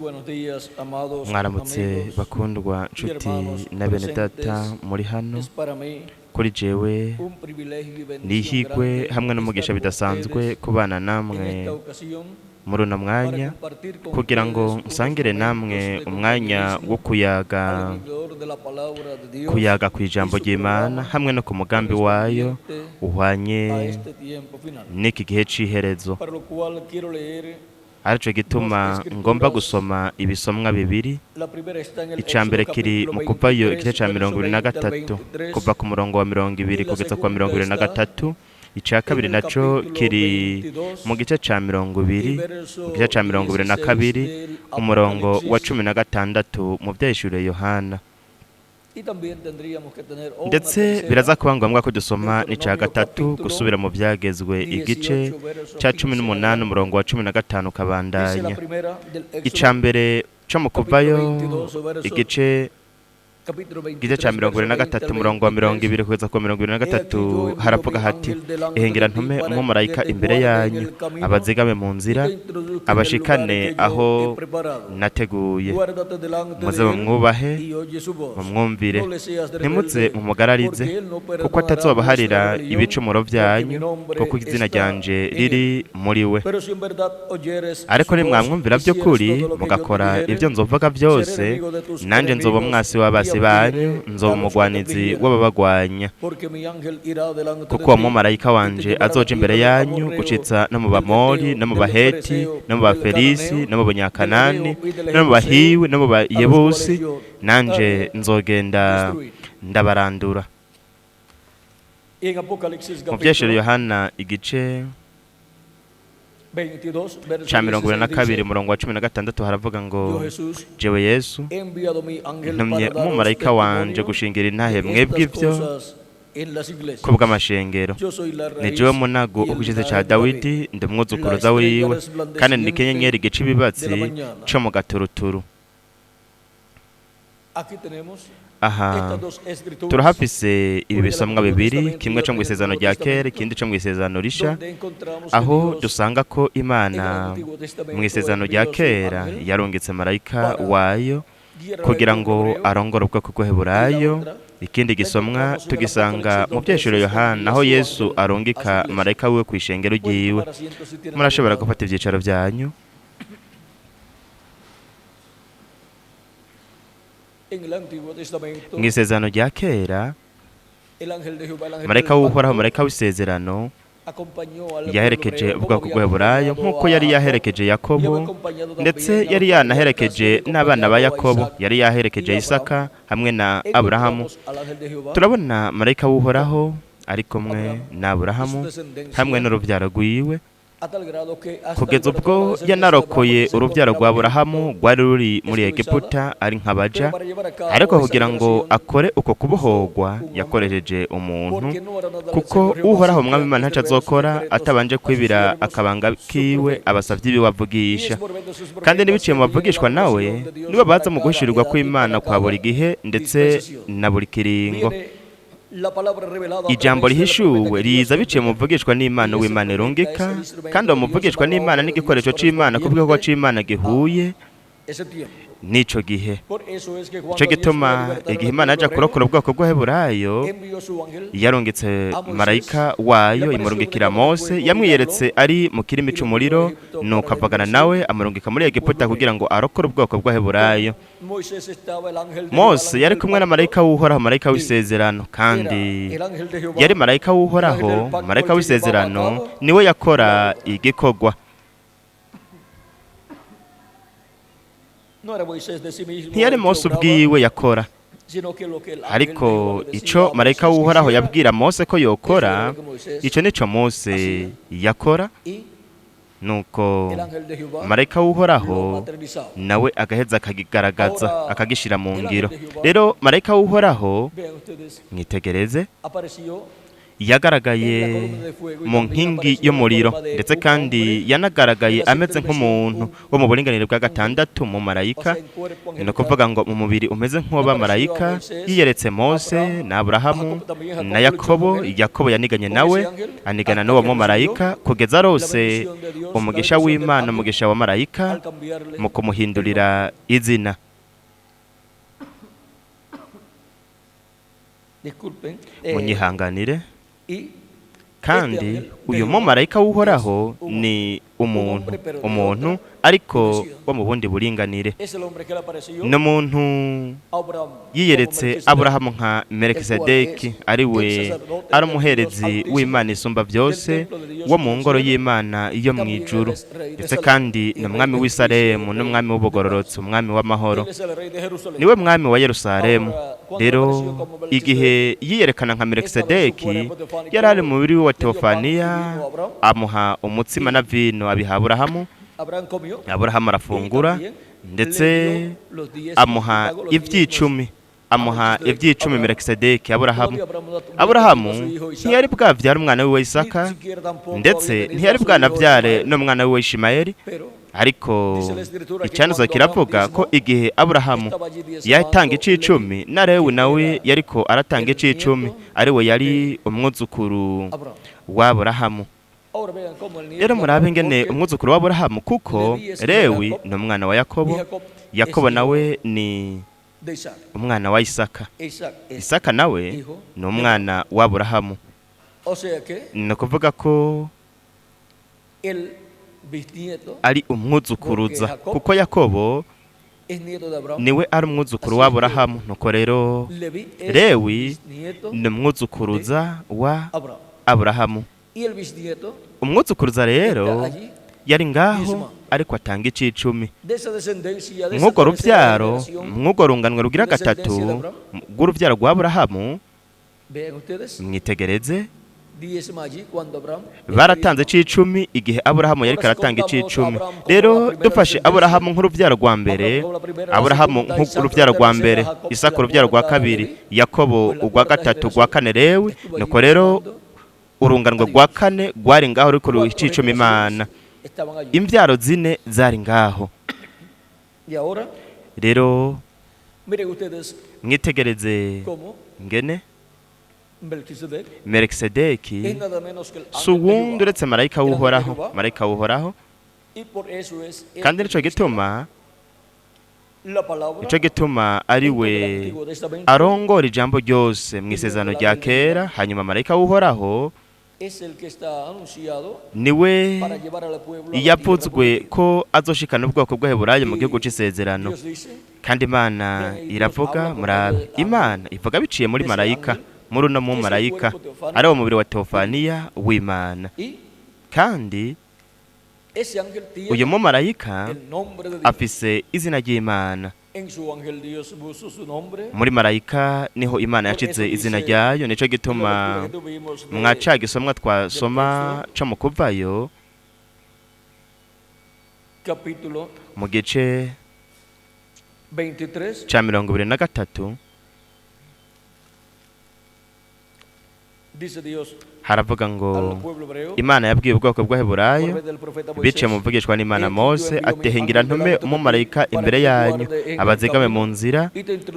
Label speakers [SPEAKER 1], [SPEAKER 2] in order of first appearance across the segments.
[SPEAKER 1] Buenos días, amados
[SPEAKER 2] Mwaramutse
[SPEAKER 1] amigos
[SPEAKER 2] bakundwa
[SPEAKER 1] y
[SPEAKER 2] nshuti
[SPEAKER 1] hermanos
[SPEAKER 2] na bene data
[SPEAKER 1] presentes.
[SPEAKER 2] muri hano.
[SPEAKER 1] Es para mí
[SPEAKER 2] Kuri jewe
[SPEAKER 1] un privilegio y
[SPEAKER 2] ni
[SPEAKER 1] bendición
[SPEAKER 2] ihigwe
[SPEAKER 1] grande
[SPEAKER 2] hamwe n'umugisha
[SPEAKER 1] estar con
[SPEAKER 2] bidasanzwe
[SPEAKER 1] ustedes
[SPEAKER 2] kubana
[SPEAKER 1] en
[SPEAKER 2] namwe
[SPEAKER 1] esta ocasión
[SPEAKER 2] muri uno
[SPEAKER 1] para
[SPEAKER 2] mwanya
[SPEAKER 1] compartir con
[SPEAKER 2] kugira ngo
[SPEAKER 1] ustedes unos
[SPEAKER 2] nsangire namwe
[SPEAKER 1] momentos de
[SPEAKER 2] umwanya
[SPEAKER 1] compañerismo
[SPEAKER 2] wo kuyaga
[SPEAKER 1] alrededor de la palabra de Dios
[SPEAKER 2] kuyaga ku
[SPEAKER 1] y
[SPEAKER 2] ijambo
[SPEAKER 1] su
[SPEAKER 2] ry'Imana
[SPEAKER 1] programa
[SPEAKER 2] hamwe no ku mugambi wayo
[SPEAKER 1] correspondiente
[SPEAKER 2] uhwanye
[SPEAKER 1] a este tiempo final.
[SPEAKER 2] n'iki gihe c'iherezo.
[SPEAKER 1] Para lo cual quiero leer
[SPEAKER 2] Arico gituma ngomba gusoma ibisomwa bibiri.
[SPEAKER 1] la primera está en el
[SPEAKER 2] Ica mbere
[SPEAKER 1] Éxodo
[SPEAKER 2] kiri
[SPEAKER 1] capítulo
[SPEAKER 2] mu Kuvayo
[SPEAKER 1] 23,
[SPEAKER 2] igice ca
[SPEAKER 1] verso
[SPEAKER 2] 23
[SPEAKER 1] 20 al 23,
[SPEAKER 2] kuva ku murongo wa 20
[SPEAKER 1] y la
[SPEAKER 2] kugeza ku wa
[SPEAKER 1] segunda
[SPEAKER 2] mirongo ibiri na
[SPEAKER 1] está
[SPEAKER 2] gatatu. Ica
[SPEAKER 1] en
[SPEAKER 2] kabiri
[SPEAKER 1] el
[SPEAKER 2] naco
[SPEAKER 1] capítulo
[SPEAKER 2] kiri
[SPEAKER 1] 22
[SPEAKER 2] mu gice ca mirongo
[SPEAKER 1] y
[SPEAKER 2] ibiri mu
[SPEAKER 1] verso
[SPEAKER 2] gice ca mirongo ibiri na
[SPEAKER 1] 16
[SPEAKER 2] kabiri
[SPEAKER 1] del
[SPEAKER 2] umurongo wa
[SPEAKER 1] Apocalipsis.
[SPEAKER 2] 16 mu Vyahishuriwe Yohana.
[SPEAKER 1] Y también tendríamos que tener una
[SPEAKER 2] Ndetse
[SPEAKER 1] tercera,
[SPEAKER 2] biraza kuba ngombwa ko dusoma n'ica
[SPEAKER 1] Deuteronomio
[SPEAKER 2] gatatu
[SPEAKER 1] capítulo
[SPEAKER 2] gusubira mu Vyagezwe igice
[SPEAKER 1] 18, verso
[SPEAKER 2] ca
[SPEAKER 1] 15
[SPEAKER 2] cumi
[SPEAKER 1] en
[SPEAKER 2] n'umunani
[SPEAKER 1] adelante.
[SPEAKER 2] umurongo wa 15
[SPEAKER 1] Dice la
[SPEAKER 2] ukabandanya.
[SPEAKER 1] primera del
[SPEAKER 2] Ica
[SPEAKER 1] Éxodo
[SPEAKER 2] mbere co mu
[SPEAKER 1] capítulo
[SPEAKER 2] Kuvayo
[SPEAKER 1] 22, verso
[SPEAKER 2] igice
[SPEAKER 1] capítulo
[SPEAKER 2] igice ca
[SPEAKER 1] 23,
[SPEAKER 2] mirongo ibiri
[SPEAKER 1] verso
[SPEAKER 2] na
[SPEAKER 1] 20
[SPEAKER 2] gatatu
[SPEAKER 1] al
[SPEAKER 2] umurongo wa mirongo
[SPEAKER 1] 23.
[SPEAKER 2] ibiri kugeza ku wa mirongo ibiri na
[SPEAKER 1] He aquí
[SPEAKER 2] gatatu
[SPEAKER 1] yo envío mi
[SPEAKER 2] haravuga hati:
[SPEAKER 1] ángel delante
[SPEAKER 2] Ehengera
[SPEAKER 1] de ti
[SPEAKER 2] ntume
[SPEAKER 1] para que
[SPEAKER 2] umumarayika
[SPEAKER 1] te
[SPEAKER 2] imbere
[SPEAKER 1] guarde en
[SPEAKER 2] yanyu
[SPEAKER 1] el camino
[SPEAKER 2] abazigame mu
[SPEAKER 1] y
[SPEAKER 2] nzira
[SPEAKER 1] te introduzca en el lugar
[SPEAKER 2] abashikane
[SPEAKER 1] que yo
[SPEAKER 2] aho
[SPEAKER 1] he preparado.
[SPEAKER 2] nateguye.
[SPEAKER 1] Guárdate delante
[SPEAKER 2] Muze
[SPEAKER 1] de él
[SPEAKER 2] mumwubahe
[SPEAKER 1] y oye su voz.
[SPEAKER 2] mumwumvire
[SPEAKER 1] No le seas
[SPEAKER 2] ntimuze
[SPEAKER 1] rebelde,
[SPEAKER 2] mumugararize
[SPEAKER 1] porque él no
[SPEAKER 2] kuko
[SPEAKER 1] perdonará vuestra
[SPEAKER 2] atazobaharira
[SPEAKER 1] rebelión,
[SPEAKER 2] ibicumuro
[SPEAKER 1] porque mi
[SPEAKER 2] vyanyu
[SPEAKER 1] nombre
[SPEAKER 2] kuko izina
[SPEAKER 1] está
[SPEAKER 2] ryanje
[SPEAKER 1] en él.
[SPEAKER 2] riri muri we.
[SPEAKER 1] Pero si en verdad oyeres
[SPEAKER 2] Ariko
[SPEAKER 1] su voz,
[SPEAKER 2] nimwamwumvira
[SPEAKER 1] hicieres
[SPEAKER 2] by'ukuri
[SPEAKER 1] todo lo que yo te
[SPEAKER 2] mugakora
[SPEAKER 1] dijere,
[SPEAKER 2] ibyo nzovuga
[SPEAKER 1] seré
[SPEAKER 2] byose
[SPEAKER 1] enemigo de tus
[SPEAKER 2] nanje nzoba
[SPEAKER 1] enemigos
[SPEAKER 2] umwasi
[SPEAKER 1] y
[SPEAKER 2] w'abasi banyu
[SPEAKER 1] afligiré
[SPEAKER 2] nzoba
[SPEAKER 1] a los que te
[SPEAKER 2] umugwanizi
[SPEAKER 1] afligieren.
[SPEAKER 2] w'ababagwanya
[SPEAKER 1] Porque mi ángel irá delante
[SPEAKER 2] kuko
[SPEAKER 1] de
[SPEAKER 2] uwo
[SPEAKER 1] ti
[SPEAKER 2] mumarayika
[SPEAKER 1] y te
[SPEAKER 2] wanje
[SPEAKER 1] llevará a la
[SPEAKER 2] azoja imbere
[SPEAKER 1] tierra del
[SPEAKER 2] yanyu
[SPEAKER 1] amorreo,
[SPEAKER 2] gushitsa no mu
[SPEAKER 1] del
[SPEAKER 2] Bamori
[SPEAKER 1] Heteo,
[SPEAKER 2] no mu
[SPEAKER 1] del
[SPEAKER 2] Baheti
[SPEAKER 1] Fereseo,
[SPEAKER 2] no mu
[SPEAKER 1] del
[SPEAKER 2] Baferisi
[SPEAKER 1] Cananeo,
[SPEAKER 2] no mu
[SPEAKER 1] del
[SPEAKER 2] Banyakanani
[SPEAKER 1] Heveo y del
[SPEAKER 2] no mu
[SPEAKER 1] Jebuseo,
[SPEAKER 2] Bahiwi no mu
[SPEAKER 1] a los cuales
[SPEAKER 2] Bayebusi
[SPEAKER 1] yo
[SPEAKER 2] nanje
[SPEAKER 1] haré
[SPEAKER 2] nzogenda
[SPEAKER 1] destruir.
[SPEAKER 2] ndabarandura.
[SPEAKER 1] Y en Apocalipsis
[SPEAKER 2] Mu Vyahishuriwe
[SPEAKER 1] capítulo
[SPEAKER 2] Yohana igice
[SPEAKER 1] 22, verso
[SPEAKER 2] ca mirongo ibiri na
[SPEAKER 1] 16
[SPEAKER 2] kabiri
[SPEAKER 1] dice:
[SPEAKER 2] umurongo wa 16 haravuga ngo:
[SPEAKER 1] Yo Jesús
[SPEAKER 2] Jewe Yesu
[SPEAKER 1] he enviado mi ángel
[SPEAKER 2] ntumye
[SPEAKER 1] para daros
[SPEAKER 2] umumarayika wanje
[SPEAKER 1] testimonio
[SPEAKER 2] gushingira intahe
[SPEAKER 1] de
[SPEAKER 2] mwebwe
[SPEAKER 1] estas
[SPEAKER 2] ivyo
[SPEAKER 1] cosas en las
[SPEAKER 2] ko
[SPEAKER 1] iglesias.
[SPEAKER 2] bw'amashengero.
[SPEAKER 1] Yo soy la
[SPEAKER 2] Ni
[SPEAKER 1] raíz
[SPEAKER 2] jewe munago
[SPEAKER 1] y el
[SPEAKER 2] ugishize ca
[SPEAKER 1] linaje de David,
[SPEAKER 2] Dawidi ndi
[SPEAKER 1] la
[SPEAKER 2] umwuzukuruza
[SPEAKER 1] estrella
[SPEAKER 2] wiwe kandi ndi
[SPEAKER 1] resplandeciente
[SPEAKER 2] ikinyenyeri gica
[SPEAKER 1] de la
[SPEAKER 2] ibibatsi
[SPEAKER 1] mañana.
[SPEAKER 2] co mu gaturuturu.
[SPEAKER 1] Aquí tenemos
[SPEAKER 2] Aha
[SPEAKER 1] estas dos escrituras
[SPEAKER 2] turahafise ibi
[SPEAKER 1] una del
[SPEAKER 2] bisomwa
[SPEAKER 1] Antiguo
[SPEAKER 2] bibiri
[SPEAKER 1] Testamento y
[SPEAKER 2] kimwe co
[SPEAKER 1] otra
[SPEAKER 2] mu
[SPEAKER 1] en el
[SPEAKER 2] isezerano
[SPEAKER 1] Nuevo
[SPEAKER 2] rya kera
[SPEAKER 1] Testamento,
[SPEAKER 2] ikindi co mu isezerano risha
[SPEAKER 1] donde encontramos que
[SPEAKER 2] aho
[SPEAKER 1] Dios
[SPEAKER 2] dusanga ko
[SPEAKER 1] en el
[SPEAKER 2] Imana
[SPEAKER 1] Antiguo
[SPEAKER 2] mu
[SPEAKER 1] Testamento
[SPEAKER 2] isezerano rya
[SPEAKER 1] envió su
[SPEAKER 2] kera
[SPEAKER 1] ángel
[SPEAKER 2] yarungitse marayika
[SPEAKER 1] para
[SPEAKER 2] wayo
[SPEAKER 1] guiar al
[SPEAKER 2] kugira
[SPEAKER 1] pueblo
[SPEAKER 2] ngo
[SPEAKER 1] hebreo
[SPEAKER 2] arongore ubwoko
[SPEAKER 1] y la
[SPEAKER 2] bw'Abaheburayo.
[SPEAKER 1] otra
[SPEAKER 2] Ikindi
[SPEAKER 1] la
[SPEAKER 2] gisomwa
[SPEAKER 1] encontramos en el
[SPEAKER 2] tugisanga
[SPEAKER 1] Apocalipsis
[SPEAKER 2] mu
[SPEAKER 1] donde
[SPEAKER 2] Vyahishuriwe
[SPEAKER 1] Jesús
[SPEAKER 2] Yohana
[SPEAKER 1] envía
[SPEAKER 2] aho
[SPEAKER 1] su
[SPEAKER 2] Yesu
[SPEAKER 1] ángel a su
[SPEAKER 2] arungika
[SPEAKER 1] iglesia.
[SPEAKER 2] marayika wiwe kw'ishengero
[SPEAKER 1] Pueden
[SPEAKER 2] ryiwe.
[SPEAKER 1] tomar asiento si tienen
[SPEAKER 2] Murashobora
[SPEAKER 1] anotado.
[SPEAKER 2] gufata ivyicaro vyanyu.
[SPEAKER 1] En el Antiguo Testamento,
[SPEAKER 2] Mu isezerano rya kera
[SPEAKER 1] el ángel de Jehová, el ángel
[SPEAKER 2] marayika
[SPEAKER 1] del
[SPEAKER 2] w'Uhoraho
[SPEAKER 1] pacto,
[SPEAKER 2] marayika w'isezerano
[SPEAKER 1] acompañó al pueblo
[SPEAKER 2] yaherekeje
[SPEAKER 1] hebreo como
[SPEAKER 2] ubwoko
[SPEAKER 1] había
[SPEAKER 2] bw'Abaheburayo
[SPEAKER 1] acompañado
[SPEAKER 2] nk'uko
[SPEAKER 1] a
[SPEAKER 2] yari
[SPEAKER 1] Jacob
[SPEAKER 2] yaherekeje
[SPEAKER 1] y había
[SPEAKER 2] Yakobo
[SPEAKER 1] acompañado
[SPEAKER 2] ndetse
[SPEAKER 1] también a
[SPEAKER 2] yari
[SPEAKER 1] los patriarcas y
[SPEAKER 2] yanaherekeje
[SPEAKER 1] había
[SPEAKER 2] n'abana ba
[SPEAKER 1] acompañado a
[SPEAKER 2] Yakobo
[SPEAKER 1] Isaac
[SPEAKER 2] yari yaherekeje
[SPEAKER 1] y Abraham.
[SPEAKER 2] Isaka hamwe na Aburahamu.
[SPEAKER 1] Encontramos al ángel de Jehová
[SPEAKER 2] Turabona marayika w'Uhoraho ari
[SPEAKER 1] con
[SPEAKER 2] kumwe
[SPEAKER 1] Abraham
[SPEAKER 2] na
[SPEAKER 1] y su
[SPEAKER 2] Aburahamu hamwe
[SPEAKER 1] descendencia
[SPEAKER 2] n'uruvyaro rwiwe
[SPEAKER 1] a tal grado que hasta
[SPEAKER 2] kugeza
[SPEAKER 1] libertó
[SPEAKER 2] ubwo
[SPEAKER 1] a la descendencia de Abraham
[SPEAKER 2] yanarokoye
[SPEAKER 1] porque se
[SPEAKER 2] uruvyaro rwa
[SPEAKER 1] encontraba en
[SPEAKER 2] Aburahamu
[SPEAKER 1] Egipto
[SPEAKER 2] rwari ruri muri
[SPEAKER 1] esclavizada.
[SPEAKER 2] Egiputa ari nk'abaja.
[SPEAKER 1] Pero para llevar a cabo
[SPEAKER 2] Ariko
[SPEAKER 1] esa
[SPEAKER 2] kugira ngo
[SPEAKER 1] liberación
[SPEAKER 2] akore uko
[SPEAKER 1] usó
[SPEAKER 2] kubohorwa
[SPEAKER 1] un hombre,
[SPEAKER 2] yakoresheje umuntu
[SPEAKER 1] porque no hará nada el
[SPEAKER 2] kuko
[SPEAKER 1] Señor Jehová
[SPEAKER 2] Uhoraho
[SPEAKER 1] sin que
[SPEAKER 2] Umwami Imana
[SPEAKER 1] antes
[SPEAKER 2] ntaco
[SPEAKER 1] revele sus
[SPEAKER 2] azokora
[SPEAKER 1] secretos
[SPEAKER 2] atabanje
[SPEAKER 1] a sus
[SPEAKER 2] kwibira
[SPEAKER 1] siervos,
[SPEAKER 2] akabanga
[SPEAKER 1] sus
[SPEAKER 2] kiwe
[SPEAKER 1] profetas.
[SPEAKER 2] abasavyi biwe
[SPEAKER 1] Y
[SPEAKER 2] avugisha.
[SPEAKER 1] es por medio de sus
[SPEAKER 2] Kandi
[SPEAKER 1] profetas
[SPEAKER 2] n'ibiciye
[SPEAKER 1] que
[SPEAKER 2] mu
[SPEAKER 1] viene la
[SPEAKER 2] bavugishwa nawe
[SPEAKER 1] revelación de Dios
[SPEAKER 2] nibo baza
[SPEAKER 1] para
[SPEAKER 2] mu
[SPEAKER 1] cada
[SPEAKER 2] guhishurirwa
[SPEAKER 1] edad y
[SPEAKER 2] kw'Imana
[SPEAKER 1] para
[SPEAKER 2] kwa buri
[SPEAKER 1] cada
[SPEAKER 2] gihe ndetse
[SPEAKER 1] dispensación.
[SPEAKER 2] na buri kiringo.
[SPEAKER 1] Viene la palabra revelada a
[SPEAKER 2] Ijambo
[SPEAKER 1] través del profeta
[SPEAKER 2] rihishuwe
[SPEAKER 1] que Dios
[SPEAKER 2] riza biciye mu
[SPEAKER 1] envía.
[SPEAKER 2] muvugishwa n'Imana
[SPEAKER 1] Y ese
[SPEAKER 2] w'Imana
[SPEAKER 1] profeta es
[SPEAKER 2] irungika
[SPEAKER 1] el instrumento
[SPEAKER 2] kandi uwo
[SPEAKER 1] de Dios
[SPEAKER 2] muvugishwa
[SPEAKER 1] para la
[SPEAKER 2] n'Imana
[SPEAKER 1] obra de Dios
[SPEAKER 2] n'igikoresho c'Imana kubw'igikorwa
[SPEAKER 1] correspondiente
[SPEAKER 2] c'Imana
[SPEAKER 1] a
[SPEAKER 2] gihuye
[SPEAKER 1] ese tiempo.
[SPEAKER 2] n'ico gihe.
[SPEAKER 1] Por eso es que
[SPEAKER 2] Nico
[SPEAKER 1] cuando Dios fue a
[SPEAKER 2] gituma
[SPEAKER 1] libertar
[SPEAKER 2] igihe
[SPEAKER 1] al
[SPEAKER 2] Imana
[SPEAKER 1] pueblo
[SPEAKER 2] yaja
[SPEAKER 1] hebreo,
[SPEAKER 2] kurokora ubwoko bw'Abaheburayo
[SPEAKER 1] envió su ángel
[SPEAKER 2] yarungitse
[SPEAKER 1] a Moisés,
[SPEAKER 2] marayika
[SPEAKER 1] le
[SPEAKER 2] wayo
[SPEAKER 1] apareció en una
[SPEAKER 2] imurungikira
[SPEAKER 1] llama de
[SPEAKER 2] Mose
[SPEAKER 1] fuego,
[SPEAKER 2] yamwiyeretse
[SPEAKER 1] mirarlo,
[SPEAKER 2] ari mu kirimi
[SPEAKER 1] y lo envió a
[SPEAKER 2] c'umuriro
[SPEAKER 1] Egipto
[SPEAKER 2] nuko
[SPEAKER 1] para la
[SPEAKER 2] avugana
[SPEAKER 1] liberación
[SPEAKER 2] nawe amurungika muri
[SPEAKER 1] del
[SPEAKER 2] Egiputa
[SPEAKER 1] pueblo
[SPEAKER 2] kugira
[SPEAKER 1] hebreo.
[SPEAKER 2] ngo arokore ubwoko bw'Abaheburayo.
[SPEAKER 1] Con Moisés estaba el ángel de Jehová, el
[SPEAKER 2] Mose
[SPEAKER 1] ángel
[SPEAKER 2] yari
[SPEAKER 1] del
[SPEAKER 2] kumwe na
[SPEAKER 1] pacto,
[SPEAKER 2] marayika w'Uhoraho marayika
[SPEAKER 1] y
[SPEAKER 2] w'isezerano
[SPEAKER 1] era
[SPEAKER 2] kandi
[SPEAKER 1] el ángel de
[SPEAKER 2] yari
[SPEAKER 1] Jehová,
[SPEAKER 2] marayika
[SPEAKER 1] el ángel
[SPEAKER 2] w'Uhoraho
[SPEAKER 1] del pacto,
[SPEAKER 2] marayika
[SPEAKER 1] el que llevaba a
[SPEAKER 2] w'isezerano
[SPEAKER 1] cabo
[SPEAKER 2] niwe
[SPEAKER 1] la
[SPEAKER 2] yakora
[SPEAKER 1] obra.
[SPEAKER 2] igikorwa.
[SPEAKER 1] No era Moisés de sí mismo
[SPEAKER 2] Ntiyari
[SPEAKER 1] el que
[SPEAKER 2] Mose
[SPEAKER 1] obraba,
[SPEAKER 2] ubwiwe yakora
[SPEAKER 1] sino que lo que el ángel de
[SPEAKER 2] ariko
[SPEAKER 1] Jehová le decía
[SPEAKER 2] ico
[SPEAKER 1] a
[SPEAKER 2] marayika
[SPEAKER 1] Moisés que
[SPEAKER 2] w'Uhoraho
[SPEAKER 1] hiciera,
[SPEAKER 2] yabwira Mose ko
[SPEAKER 1] eso era
[SPEAKER 2] yokora
[SPEAKER 1] lo que Moisés
[SPEAKER 2] ico nico Mose
[SPEAKER 1] hacía.
[SPEAKER 2] yakora.
[SPEAKER 1] Y
[SPEAKER 2] Nuko
[SPEAKER 1] el ángel de Jehová
[SPEAKER 2] marayika
[SPEAKER 1] lo
[SPEAKER 2] w'Uhoraho
[SPEAKER 1] materializaba.
[SPEAKER 2] nawe agaheza akagigaragaza
[SPEAKER 1] Ahora,
[SPEAKER 2] akagishira mu
[SPEAKER 1] el ángel
[SPEAKER 2] ngiro.
[SPEAKER 1] de Jehová,
[SPEAKER 2] Rero marayika w'Uhoraho
[SPEAKER 1] vean ustedes,
[SPEAKER 2] mwitegereze
[SPEAKER 1] apareció
[SPEAKER 2] Yagaragaye mu nkingi y'umuriro, ndetse kandi yanagaragaye ameze nk'umuntu wo mu buringanire bwa gatandatu mu marayika, ni ukuvuga ngo mu mubiri umeze nk'uw'abamarayika. Yiyeretse Mose na Aburahamu na Yakobo. Yakobo yaniganye nawe, anigana n'uwo mumarayika kugeza arose umugisha w'Imana, umugisha wa marayika mu kumuhindurira izina. Munyihanganire. Kandi uyu mumarayika w'Uhoraho ni umuntu, umuntu ariko wo mu bundi buringanire. Ni umuntu yiyeretse Aburahamu nka Melikisedeki, ari we ari umuherezi w'Imana isumba byose, wo mu ngoro y'Imana yo mu ijuru, ndetse kandi ni umwami w'Isalemu n'umwami w'ubugororotsi, umwami w'amahoro, niwe mwami wa Yerusalemu. Rero igihe yiyerekana nka Melikisedeki, yari ari mu mubiri wa Teofaniya, amuha umutsima na vino abiha Aburahamu. Aburahamu arafungura, ndetse amuha iby'icumi, amuha iby'icumi Melikisedeki Aburahamu. Aburahamu ntiyari bwabyare umwana wiwe Isaka, ndetse ntiyari bwanabyare n'umwana wiwe Ishimayeli, ariko icyanduzo kiravuga ko igihe Aburahamu yatanga icicumi, na Lewi nawe yariko aratanga icicumi, ari we yari umwuzukuru w'Aburahamu. Rero murabe ingene umwuzukuru w'Aburahamu, kuko Lewi ni umwana wa Yakobo, Yakobo nawe ni umwana wa Isaka, Isaka nawe ni umwana w'Aburahamu. Ni ukuvuga ko ari umwuzukuruza, kuko Yakobo niwe ari umwuzukuru w'Aburahamu. Nuko rero Lewi ni umwuzukuruza wa Aburahamu. Umwuzukuruza rero yari ngaho ariko atanga icicumi. Mw'urwo rubyaro, mw'urwo runganwe rugira gatatu rw'urubyaro rwa Aburahamu, mwitegereze, baratanze icicumi igihe Aburahamu yariko aratanga icicumi. Rero dufashe Aburahamu nk'urubyaro rwa mbere, Aburahamu nk'urubyaro rwa mbere, Isaka urubyaro rwa kabiri, Yakobo urwa gatatu, rwa kane Lewi. Nuko rero urunganwe rwa kane rwari ngaho ruriko rucicuma Imana. Imbyaro zine zari ngaho. Rero mwitegereze ngene Melikisedeki si uwundi uretse marayika w'Uhoraho, marayika w'Uhoraho. Kandi nico gituma, nico gituma ari we arongora ijambo ryose mu isezerano rya kera. Hanyuma marayika w'Uhoraho niwe yavuzwe ko azoshikana ubwoko bw'Abaheburayo mu gihugu c'isezerano. Kandi Imana iravuga, murabe, Imana ivuga biciye muri marayika, muri uno mumarayika ari wo mubiri wa Teofaniya w'Imana. Kandi uyu mumarayika afise izina ry'Imana. Muri marayika niho Imana yashize izina ryayo. Nico gituma mwaca gisomwa twasoma co mu Kuvayo mu gice ca 23, haravuga ngo Imana yabwiye ubwoko bw'Abaheburayo biciye mu mvugishwa n'Imana Mose ati: "Hingira ntume umumarayika imbere yanyu, abazigame mu nzira,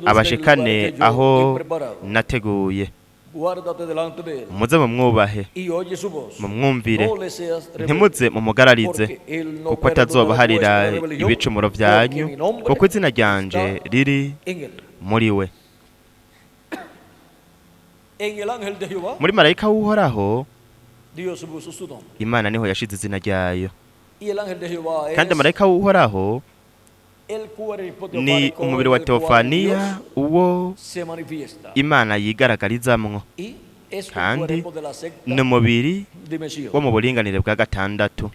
[SPEAKER 2] abashikane aho nateguye. Muze mumwubahe, mumwumvire, ntimuze mumugararize, kuko atazobaharira ibicumuro byanyu, kuko izina ryanje riri muri we." Muri marayika w'Uhoraho Imana niho yashize izina ryayo. Kandi marayika w'Uhoraho ni umubiri wa Teofaniya, uwo Imana yigaragarizamwo, kandi ni umubiri wo mu buringanire bwa gatandatu.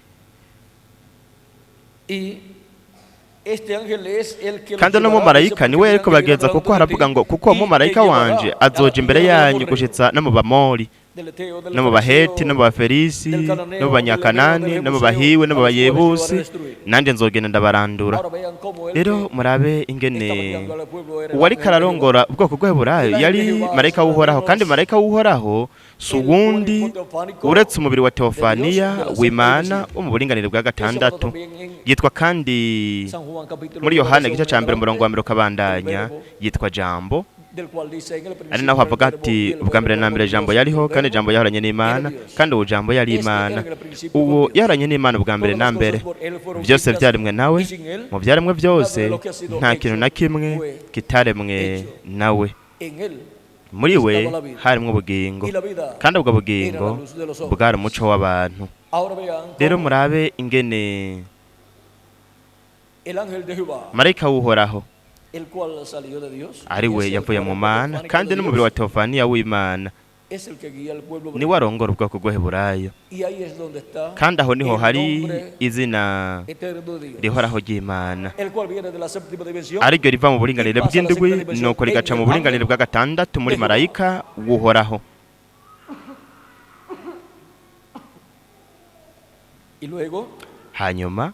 [SPEAKER 2] Kandi no mumarayika niwe yariko bageza, kuko haravuga ngo: "Kuko uwo mumarayika wanje azoja imbere yanyu gushitsa no mu Bamori." No mu Baheti, no mu Baferisi, no mu Banyakanani, no mu Bahiwe, no mu Bayebusi, nanjye nzogenda ndabarandura. Rero murabe ingene uwariko ararongora ubwoko bw'Abaheburayo yari marayika w'Uhoraho, kandi marayika w'Uhoraho si uwundi uretse umubiri wa Teofaniya w'Imana wo mu buringanire bwa gatandatu. Yitwa kandi muri Yohana igice ca mbere, umurongo wa mbere ukabandanya, yitwa Jambo, ari naho havuga ati: "Ubwa mbere na mbere Jambo yariho, kandi Jambo yahoranye n'Imana, kandi uwo Jambo yari Imana." Uwo yahoranye n'Imana ubwa mbere na mbere. Byose byaremwe nawe, mu byaremwe byose nta kintu na kimwe kitaremwe nawe. Muri we harimwo ubugingo, kandi ubwo bugingo bwari umuco w'abantu. Rero murabe ingene marayika w'Uhoraho, ari we yavuye mu Mana, kandi n'umubiri wa Teofaniya w'Imana, niwe arongora ubwoko bw'Abaheburayo. Kandi aho niho hari izina rihoraho ry'Imana, ariryo riva mu buringanire bw'indwi, nuko rigaca mu buringanire bwa gatandatu muri marayika w'Uhoraho. Hanyuma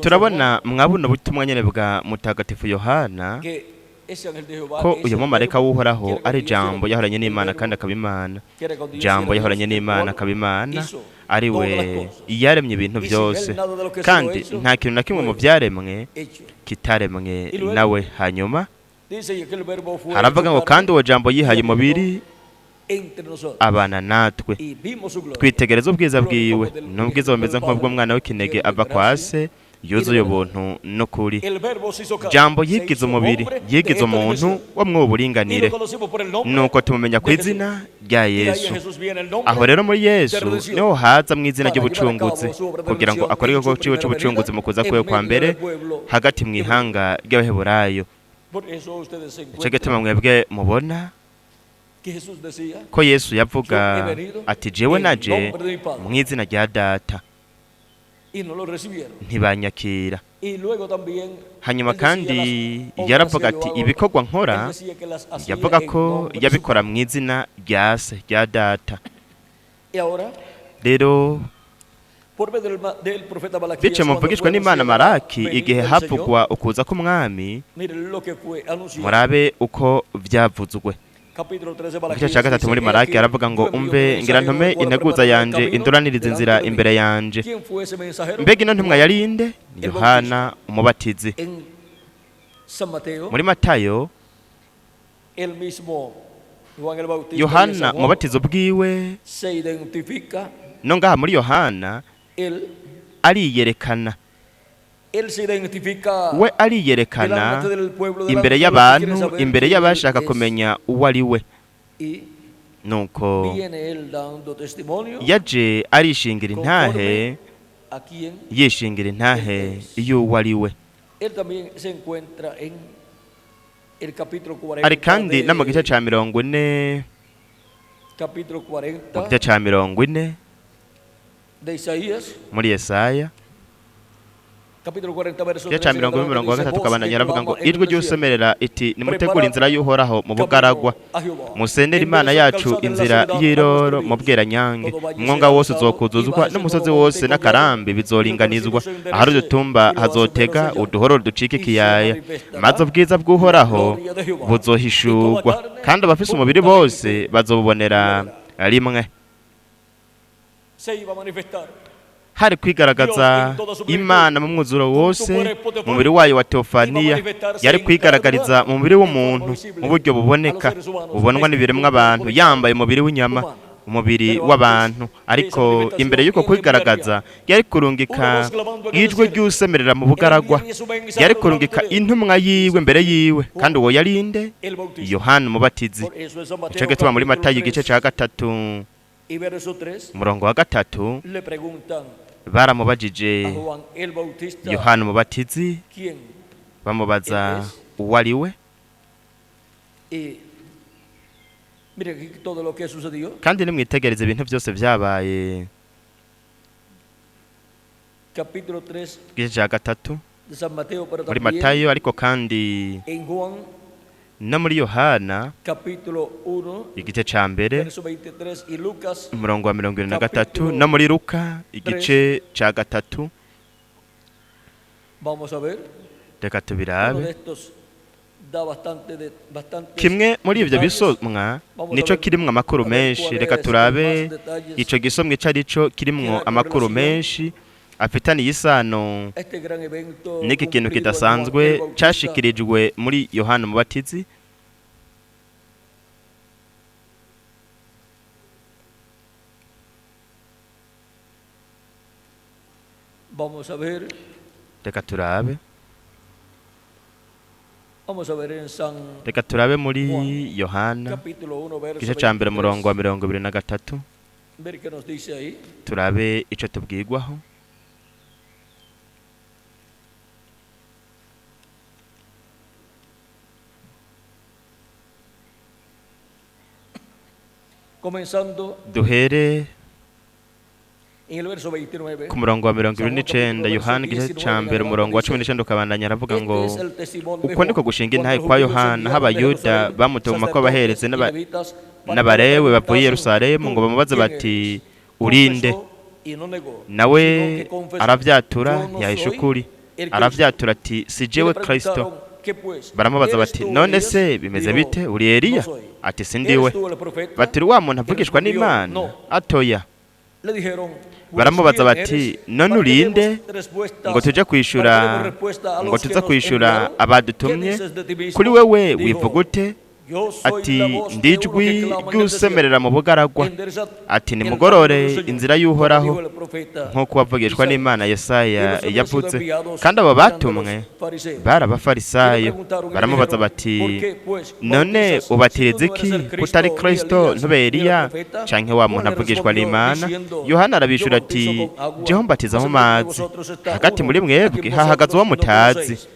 [SPEAKER 2] turabona mwabuno butumwa nyene bwa Mutagatifu Yohana ko uyu mumarayika w'Uhoraho ari Jambo yahoranye n'Imana kandi akaba Imana, Jambo yahoranye n'Imana akaba Imana, ari we yaremye ibintu byose, kandi nta kintu na kimwe mu byaremwe kitaremwe nawe. Hanyuma haravuga ngo: "Kandi uwo Jambo yihaye umubiri, abana natwe, twitegereza ubwiza bwiwe, n'ubwiza bumeze nk'ubw'umwana w'ikinege ava kwa se, yuzuye ubuntu n'ukuri." Jambo yigize umubiri, yigize umuntu wo mw'ubu buringanire, nuko tumumenya ku izina rya Yesu. Aho rero muri Yesu niho haza mu izina ry'ubucunguzi, kugira ngo akore igikorwa ciwe c'ubucunguzi mu kuza kwiwe kwa mbere hagati mu ihanga ry'Abaheburayo. Nico gituma mwebwe mubona ko Yesu yavuga ati: "Jewe naje mu izina rya Data, ntibanyakira." Hanyuma kandi yaravuga ati: "Ibikorwa nkora", yavuga ko yabikora mu izina rya Se, rya Data. Rero biciye mu mvugishwa n'Imana Maraki, igihe havugwa ukuza k'umwami, murabe uko vyavuzwe. Igice cya gatatu muri Maraki aravuga ngo: "Umve, ngira ntume integuza yanje induraniriza inzira imbere yanje." Mbega ino ntumwa yari inde? Yohana Umubatizi. Muri Matayo, Yohana Umubatizi ubwiwe, no ngaha muri Yohana ariyerekana, we ariyerekana imbere y'abantu, imbere y'abashaka kumenya uwo ari we. Nuko yaje arishingira intahe, yishingira intahe y'uwo ari we. Ari kandi no mu gice ca 40, mu gice ca 40 muri Yesaya, igice ca 40 mirongo gatatu kabandanya, aravuga ngo: "Ijwi ry'usemerera iti: Nimutegure inzira y'Uhoraho mu bugaragwa, musenere Imana yacu inzira y'iroro mu bweranyange. Umwonga wose uzokuzuzwa, n'umusozi wose n'akarambi bizoringanizwa, ahari udutumba hazotega, uduhororo ducike ikiyaya, maze ubwiza bw'Uhoraho buzohishurwa, kandi abafise umubiri bose bazobubonera rimwe." Hari kwigaragaza Imana mu mwuzuro wose, mu mubiri wayo wa Teofaniya. Yari kwigaragariza mu mubiri w'umuntu mu buryo buboneka, bubonwa n'ibiremwa abantu, yambaye umubiri w'inyama, umubiri w'abantu. Ariko imbere y'uko kwigaragaza yari kurungika ijwi ry'usemerera mu bugaragwa, yari kurungika intumwa yiwe mbere yiwe. Kandi uwo yari inde? Yohana Umubatizi. Ico gituma muri Matayo igice ca gatatu, umurongo wa gatatu, baramubajije Yohana Umubatizi, bamubaza uwo ari we. Kandi nimwitegereze ibintu byose byabaye. Igice cya gatatu muri Matayo, ariko kandi No muri Yohana
[SPEAKER 1] capítulo 1,
[SPEAKER 2] igice ca mbere,
[SPEAKER 1] verso 23, y Lucas
[SPEAKER 2] umurongo wa 23, no muri Luka igice ca 3.
[SPEAKER 1] Vamos a ver.
[SPEAKER 2] Reka
[SPEAKER 1] Uno
[SPEAKER 2] tubirabe.
[SPEAKER 1] de estos da bastante de, bastantes
[SPEAKER 2] Kimwe muri ivyo
[SPEAKER 1] detalles.
[SPEAKER 2] bisomwa nico kirimwo amakuru menshi. Reka turabe ico gisomwa ico arico kirimwo amakuru menshi afitaniye isano
[SPEAKER 1] Este gran evento
[SPEAKER 2] n'iki kintu
[SPEAKER 1] cumplido en Juan
[SPEAKER 2] kidasanzwe
[SPEAKER 1] el Bautista.
[SPEAKER 2] cashikirijwe muri Yohana Umubatizi.
[SPEAKER 1] Vamos a ver,
[SPEAKER 2] Reka turabe.
[SPEAKER 1] vamos a ver en San
[SPEAKER 2] Reka turabe muri Yohana
[SPEAKER 1] capítulo 1, verso
[SPEAKER 2] igice ca mbere, umurongo wa
[SPEAKER 1] 23.
[SPEAKER 2] 23.
[SPEAKER 1] Ver qué nos dice ahí.
[SPEAKER 2] Turabe ico tubwirwaho.
[SPEAKER 1] Comenzando
[SPEAKER 2] Duhere
[SPEAKER 1] en el verso 29.
[SPEAKER 2] ku murongo wa 29. Yohana igice ca mbere, umurongo wa 19 ukabandanya, aravuga ngo:
[SPEAKER 1] Este es el testimonio de
[SPEAKER 2] "Uko niko
[SPEAKER 1] Juan,
[SPEAKER 2] gushinga intahe
[SPEAKER 1] cuando
[SPEAKER 2] kwa
[SPEAKER 1] los judíos
[SPEAKER 2] Yohana,
[SPEAKER 1] enviaron de
[SPEAKER 2] abayuda
[SPEAKER 1] Jerusalén
[SPEAKER 2] bamutuma ko abaherezi
[SPEAKER 1] sacerdotes y levitas para que le
[SPEAKER 2] n'abarewe bavuye i
[SPEAKER 1] preguntasen,
[SPEAKER 2] Yerusalemu
[SPEAKER 1] "¿Tú
[SPEAKER 2] ngo bamubaze
[SPEAKER 1] quién
[SPEAKER 2] bati:
[SPEAKER 1] eres?"
[SPEAKER 2] Urinde?"
[SPEAKER 1] Confesó y no negó,
[SPEAKER 2] Nawe
[SPEAKER 1] sino que confesó,
[SPEAKER 2] aravyatura,
[SPEAKER 1] "Yo no
[SPEAKER 2] ntiyahisha
[SPEAKER 1] soy
[SPEAKER 2] ukuri,
[SPEAKER 1] el Cristo".
[SPEAKER 2] aravyatura ati: "Si
[SPEAKER 1] Y
[SPEAKER 2] jewe
[SPEAKER 1] le
[SPEAKER 2] Kristo."
[SPEAKER 1] preguntaron, "¿Qué pues?
[SPEAKER 2] Baramubaza
[SPEAKER 1] ¿Eres
[SPEAKER 2] bati:
[SPEAKER 1] tú
[SPEAKER 2] "None
[SPEAKER 1] Elías?"
[SPEAKER 2] se bimeze
[SPEAKER 1] Dijo,
[SPEAKER 2] bite? Uri Eliya?"
[SPEAKER 1] "No soy".
[SPEAKER 2] Ati: "Si
[SPEAKER 1] "¿Eres
[SPEAKER 2] ndiwe."
[SPEAKER 1] tú el profeta?"
[SPEAKER 2] Bati: "Uri wa muntu avugishwa
[SPEAKER 1] Respondió,
[SPEAKER 2] n'Imana?"
[SPEAKER 1] "No".
[SPEAKER 2] Atoya.
[SPEAKER 1] Le dijeron, "Pues,
[SPEAKER 2] Baramubaza
[SPEAKER 1] ¿quién
[SPEAKER 2] bati:
[SPEAKER 1] eres?
[SPEAKER 2] "None
[SPEAKER 1] Para que
[SPEAKER 2] urinde,
[SPEAKER 1] demos respuestas-
[SPEAKER 2] ngo tuje kwishura,
[SPEAKER 1] para que demos respuesta a
[SPEAKER 2] ngo
[SPEAKER 1] los que
[SPEAKER 2] tuze
[SPEAKER 1] nos
[SPEAKER 2] kwishura
[SPEAKER 1] enviaron? ¿Qué
[SPEAKER 2] abadutumye?
[SPEAKER 1] dices de ti mismo?"
[SPEAKER 2] Kuri wewe
[SPEAKER 1] Dijo,
[SPEAKER 2] wivuga ute?"
[SPEAKER 1] "Yo soy
[SPEAKER 2] Ati:
[SPEAKER 1] la voz de
[SPEAKER 2] "Ndi
[SPEAKER 1] uno que
[SPEAKER 2] ijwi
[SPEAKER 1] clama en el
[SPEAKER 2] ry'usemerera
[SPEAKER 1] desierto.
[SPEAKER 2] mu bugaragwa,
[SPEAKER 1] Enderezad
[SPEAKER 2] ati:
[SPEAKER 1] el camino
[SPEAKER 2] nimugorore
[SPEAKER 1] del Señor",
[SPEAKER 2] inzira
[SPEAKER 1] como
[SPEAKER 2] y'Uhoraho,
[SPEAKER 1] dijo el profeta
[SPEAKER 2] nk'uko wavugishwa
[SPEAKER 1] Isaías.
[SPEAKER 2] n'Imana Yesaya
[SPEAKER 1] Y los habían sido
[SPEAKER 2] yavuze."
[SPEAKER 1] enviados
[SPEAKER 2] Kandi abo
[SPEAKER 1] eran de
[SPEAKER 2] batumwe
[SPEAKER 1] los fariseos.
[SPEAKER 2] bari abafarisayo.
[SPEAKER 1] Y le preguntaron y le
[SPEAKER 2] Baramubaza
[SPEAKER 1] dijeron,
[SPEAKER 2] bati:
[SPEAKER 1] "¿Por qué, pues,
[SPEAKER 2] "None
[SPEAKER 1] bautizas si
[SPEAKER 2] ubatiriza
[SPEAKER 1] tú no
[SPEAKER 2] iki
[SPEAKER 1] eres el Cristo,
[SPEAKER 2] kutari
[SPEAKER 1] ni
[SPEAKER 2] Kristo,
[SPEAKER 1] Elías,
[SPEAKER 2] ntube
[SPEAKER 1] ni el
[SPEAKER 2] Eliya
[SPEAKER 1] profeta?"
[SPEAKER 2] canke wa muntu
[SPEAKER 1] Juan le
[SPEAKER 2] avugishwa
[SPEAKER 1] respondió
[SPEAKER 2] n'Imana?"
[SPEAKER 1] diciendo,
[SPEAKER 2] Yohana arabishura
[SPEAKER 1] "Yo bautizo
[SPEAKER 2] ati:
[SPEAKER 1] con agua,
[SPEAKER 2] "Jeho mbatiza
[SPEAKER 1] mas
[SPEAKER 2] mu
[SPEAKER 1] en medio de
[SPEAKER 2] mazi,
[SPEAKER 1] vosotros está
[SPEAKER 2] hagati
[SPEAKER 1] uno
[SPEAKER 2] muri
[SPEAKER 1] a
[SPEAKER 2] mwebwe
[SPEAKER 1] quien
[SPEAKER 2] hahagaze uwo
[SPEAKER 1] vosotros no
[SPEAKER 2] mutazi.
[SPEAKER 1] conocéis.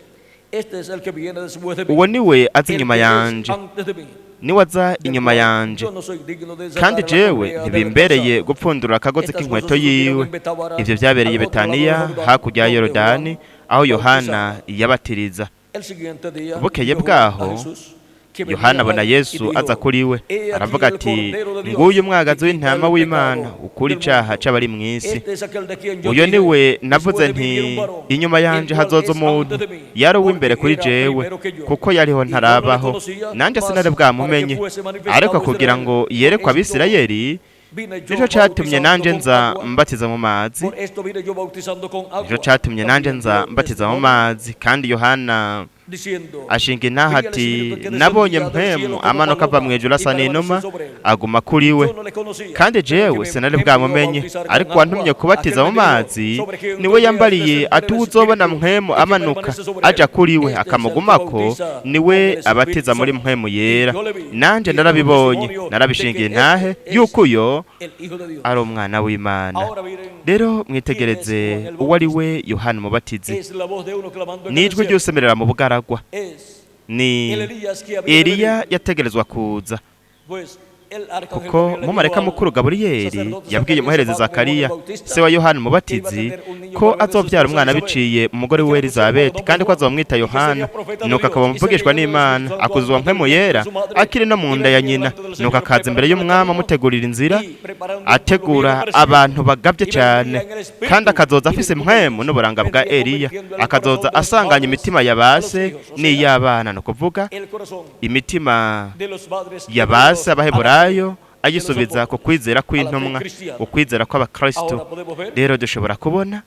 [SPEAKER 1] Este es el que viene después de mí,
[SPEAKER 2] Uwo niwe aza
[SPEAKER 1] el
[SPEAKER 2] inyuma
[SPEAKER 1] que es
[SPEAKER 2] yanje,
[SPEAKER 1] antes de mí,
[SPEAKER 2] niwe aza
[SPEAKER 1] del
[SPEAKER 2] inyuma
[SPEAKER 1] cual
[SPEAKER 2] yanje,
[SPEAKER 1] yo no soy digno de desatar
[SPEAKER 2] kandi
[SPEAKER 1] la
[SPEAKER 2] jewe
[SPEAKER 1] correa del
[SPEAKER 2] ntibimbereye
[SPEAKER 1] calzado".
[SPEAKER 2] gupfundura akagozi
[SPEAKER 1] Estas
[SPEAKER 2] k'inkweto
[SPEAKER 1] cosas sucedieron
[SPEAKER 2] yiwe."
[SPEAKER 1] en Betábara,
[SPEAKER 2] Ivyo vyabereye i
[SPEAKER 1] al otro lado del
[SPEAKER 2] Betaniya,
[SPEAKER 1] Jordán,
[SPEAKER 2] hakurya ya
[SPEAKER 1] donde
[SPEAKER 2] Yorodani,
[SPEAKER 1] Juan
[SPEAKER 2] aho Yohana
[SPEAKER 1] bautizaba.
[SPEAKER 2] yabatiriza.
[SPEAKER 1] El siguiente día
[SPEAKER 2] Bukeye
[SPEAKER 1] vio Juan a
[SPEAKER 2] bwaho,
[SPEAKER 1] Jesús, que venía
[SPEAKER 2] Yohana abona
[SPEAKER 1] a él, y
[SPEAKER 2] Yesu
[SPEAKER 1] dijo,
[SPEAKER 2] aza kuri we,
[SPEAKER 1] "He aquí
[SPEAKER 2] aravuga
[SPEAKER 1] el
[SPEAKER 2] ati:
[SPEAKER 1] Cordero de Dios,
[SPEAKER 2] "Nguyu umwagazi
[SPEAKER 1] que quita
[SPEAKER 2] w'intama
[SPEAKER 1] el
[SPEAKER 2] w'Imana,
[SPEAKER 1] pecado
[SPEAKER 2] ukura
[SPEAKER 1] del
[SPEAKER 2] icaha
[SPEAKER 1] mundo.
[SPEAKER 2] c'abari mw'isi.
[SPEAKER 1] Este es aquel de quien yo
[SPEAKER 2] Uyo
[SPEAKER 1] dije,
[SPEAKER 2] niwe navuze
[SPEAKER 1] después de mí
[SPEAKER 2] nti:
[SPEAKER 1] viene un varón,
[SPEAKER 2] inyuma
[SPEAKER 1] el
[SPEAKER 2] yanje
[SPEAKER 1] cual
[SPEAKER 2] hazoza
[SPEAKER 1] es
[SPEAKER 2] umuntu,
[SPEAKER 1] antes de mí,
[SPEAKER 2] yari uw'imbere
[SPEAKER 1] porque
[SPEAKER 2] kuri
[SPEAKER 1] era
[SPEAKER 2] jewe,
[SPEAKER 1] primero que yo.
[SPEAKER 2] kuko yariho
[SPEAKER 1] Y yo no le
[SPEAKER 2] ntarabaho,
[SPEAKER 1] conocía,
[SPEAKER 2] nanje
[SPEAKER 1] mas
[SPEAKER 2] sinari
[SPEAKER 1] para que
[SPEAKER 2] bwamumenye,
[SPEAKER 1] fuese manifestado
[SPEAKER 2] ariko kugira
[SPEAKER 1] Israel,
[SPEAKER 2] ngo yerekwe
[SPEAKER 1] esto
[SPEAKER 2] Abisirayeli,
[SPEAKER 1] vine yo
[SPEAKER 2] nico catumye
[SPEAKER 1] bautizando
[SPEAKER 2] nanje
[SPEAKER 1] con
[SPEAKER 2] nza
[SPEAKER 1] agua.
[SPEAKER 2] mbatiza mu mazi."
[SPEAKER 1] Por esto vine yo bautizando con agua.
[SPEAKER 2] Nico catumye nanje
[SPEAKER 1] También
[SPEAKER 2] nza
[SPEAKER 1] dio
[SPEAKER 2] mbatiza mu
[SPEAKER 1] testimonio,
[SPEAKER 2] mazi. Kandi Yohana
[SPEAKER 1] diciendo,
[SPEAKER 2] ashinga intaha
[SPEAKER 1] "Vi al
[SPEAKER 2] ati:
[SPEAKER 1] Espíritu que
[SPEAKER 2] "Nabonye
[SPEAKER 1] descendía del
[SPEAKER 2] mpemu
[SPEAKER 1] cielo como
[SPEAKER 2] amanuka ava
[SPEAKER 1] paloma
[SPEAKER 2] mw'ijuru
[SPEAKER 1] y
[SPEAKER 2] asa n'inuma,
[SPEAKER 1] permaneció sobre él.
[SPEAKER 2] aguma kuri we.
[SPEAKER 1] Yo no le conocía,
[SPEAKER 2] Kandi
[SPEAKER 1] pero que
[SPEAKER 2] jewe
[SPEAKER 1] me
[SPEAKER 2] sinari
[SPEAKER 1] envió a
[SPEAKER 2] bwamumenye,
[SPEAKER 1] bautizar con
[SPEAKER 2] ariko
[SPEAKER 1] agua,
[SPEAKER 2] uwantumye kubatiza
[SPEAKER 1] aquel
[SPEAKER 2] mu
[SPEAKER 1] me dijo,
[SPEAKER 2] mazi
[SPEAKER 1] sobre quien
[SPEAKER 2] niwe
[SPEAKER 1] tú veas
[SPEAKER 2] yambariye
[SPEAKER 1] descender
[SPEAKER 2] ati:
[SPEAKER 1] el
[SPEAKER 2] uzobona
[SPEAKER 1] Espíritu
[SPEAKER 2] mpemu
[SPEAKER 1] y que
[SPEAKER 2] amanuka
[SPEAKER 1] permanece sobre
[SPEAKER 2] aja
[SPEAKER 1] él,
[SPEAKER 2] kuri we
[SPEAKER 1] este es el que
[SPEAKER 2] akamugumako,
[SPEAKER 1] bautiza con
[SPEAKER 2] niwe
[SPEAKER 1] el Espíritu
[SPEAKER 2] abatiza muri
[SPEAKER 1] Santo.
[SPEAKER 2] mpemu
[SPEAKER 1] Y
[SPEAKER 2] yera.
[SPEAKER 1] yo le vi
[SPEAKER 2] Nanje
[SPEAKER 1] y tuve
[SPEAKER 2] narabibonye,
[SPEAKER 1] testimonio de que
[SPEAKER 2] narabishingiye intahe
[SPEAKER 1] este es
[SPEAKER 2] yuko uyo
[SPEAKER 1] el Hijo de Dios".
[SPEAKER 2] ari umwana w'Imana."
[SPEAKER 1] Ahora miren
[SPEAKER 2] Rero
[SPEAKER 1] quién es
[SPEAKER 2] mwitegereze
[SPEAKER 1] Juan el
[SPEAKER 2] uwo ari
[SPEAKER 1] Bautista.
[SPEAKER 2] we Yohana Umubatizi.
[SPEAKER 1] Es la voz de uno clamando en el
[SPEAKER 2] N'ijwi
[SPEAKER 1] desierto.
[SPEAKER 2] ry'usemerera mu bugaragwa,
[SPEAKER 1] Es
[SPEAKER 2] ni
[SPEAKER 1] el Elías que había de
[SPEAKER 2] Eliya
[SPEAKER 1] venir.
[SPEAKER 2] yategerezwa kuza,
[SPEAKER 1] Pues el arcángel
[SPEAKER 2] kuko
[SPEAKER 1] Gabriel le dijo
[SPEAKER 2] umumarayika
[SPEAKER 1] al
[SPEAKER 2] mukuru Gaburiyeli
[SPEAKER 1] sacerdote
[SPEAKER 2] yabwiye
[SPEAKER 1] Zacarías,
[SPEAKER 2] umuherezi
[SPEAKER 1] padre de Juan el
[SPEAKER 2] Zakariya,
[SPEAKER 1] Bautista,
[SPEAKER 2] se wa Yohana
[SPEAKER 1] que iba a
[SPEAKER 2] Umubatizi,
[SPEAKER 1] tener un niño
[SPEAKER 2] ko
[SPEAKER 1] por medio de su
[SPEAKER 2] azovyara
[SPEAKER 1] esposa
[SPEAKER 2] umwana
[SPEAKER 1] Isabel,
[SPEAKER 2] biciye mu mugore
[SPEAKER 1] y que
[SPEAKER 2] wiwe
[SPEAKER 1] le pusieron por
[SPEAKER 2] Elizabeti,
[SPEAKER 1] nombre
[SPEAKER 2] kandi ko
[SPEAKER 1] Juan,
[SPEAKER 2] azomwita
[SPEAKER 1] y que
[SPEAKER 2] Yohana.
[SPEAKER 1] sería profeta de
[SPEAKER 2] Nuko akaba
[SPEAKER 1] Dios, y
[SPEAKER 2] umuvugishwa
[SPEAKER 1] sería lleno del
[SPEAKER 2] n'Imana,
[SPEAKER 1] Espíritu Santo
[SPEAKER 2] akuzuzwa
[SPEAKER 1] antes
[SPEAKER 2] mpwemu
[SPEAKER 1] del vientre
[SPEAKER 2] yera
[SPEAKER 1] de su madre,
[SPEAKER 2] akiri no mu
[SPEAKER 1] y
[SPEAKER 2] nda ya
[SPEAKER 1] vendría
[SPEAKER 2] nyina.
[SPEAKER 1] delante del
[SPEAKER 2] Nuko
[SPEAKER 1] Señor
[SPEAKER 2] akaza imbere
[SPEAKER 1] preparando el
[SPEAKER 2] y'umwami
[SPEAKER 1] camino
[SPEAKER 2] amutegurira inzira,
[SPEAKER 1] y preparando un pueblo bien
[SPEAKER 2] ategura
[SPEAKER 1] apercibido,
[SPEAKER 2] abantu bagavye
[SPEAKER 1] y
[SPEAKER 2] cane,
[SPEAKER 1] vendría en el
[SPEAKER 2] kandi
[SPEAKER 1] espíritu
[SPEAKER 2] akazoza
[SPEAKER 1] y
[SPEAKER 2] afise
[SPEAKER 1] virtud de
[SPEAKER 2] mpwemu
[SPEAKER 1] Elías,
[SPEAKER 2] n'uburanga bwa
[SPEAKER 1] vendría
[SPEAKER 2] Eliya,
[SPEAKER 1] convirtiendo el
[SPEAKER 2] akazoza
[SPEAKER 1] corazón de los
[SPEAKER 2] asanganya
[SPEAKER 1] padres
[SPEAKER 2] imitima ya
[SPEAKER 1] a los
[SPEAKER 2] base
[SPEAKER 1] hijos, o sea,
[SPEAKER 2] n'iy'abana, ni ukuvuga
[SPEAKER 1] el corazón
[SPEAKER 2] imitima
[SPEAKER 1] de los padres
[SPEAKER 2] ya base
[SPEAKER 1] hebreos a la fe
[SPEAKER 2] abaheburayo
[SPEAKER 1] de los
[SPEAKER 2] ayisubiza ku
[SPEAKER 1] apóstoles,
[SPEAKER 2] kwizera
[SPEAKER 1] a la fe
[SPEAKER 2] kw'intumwa,
[SPEAKER 1] cristiana.
[SPEAKER 2] ukwizera kw'abakristo.
[SPEAKER 1] Ahora podemos ver
[SPEAKER 2] Rero dushobora kubona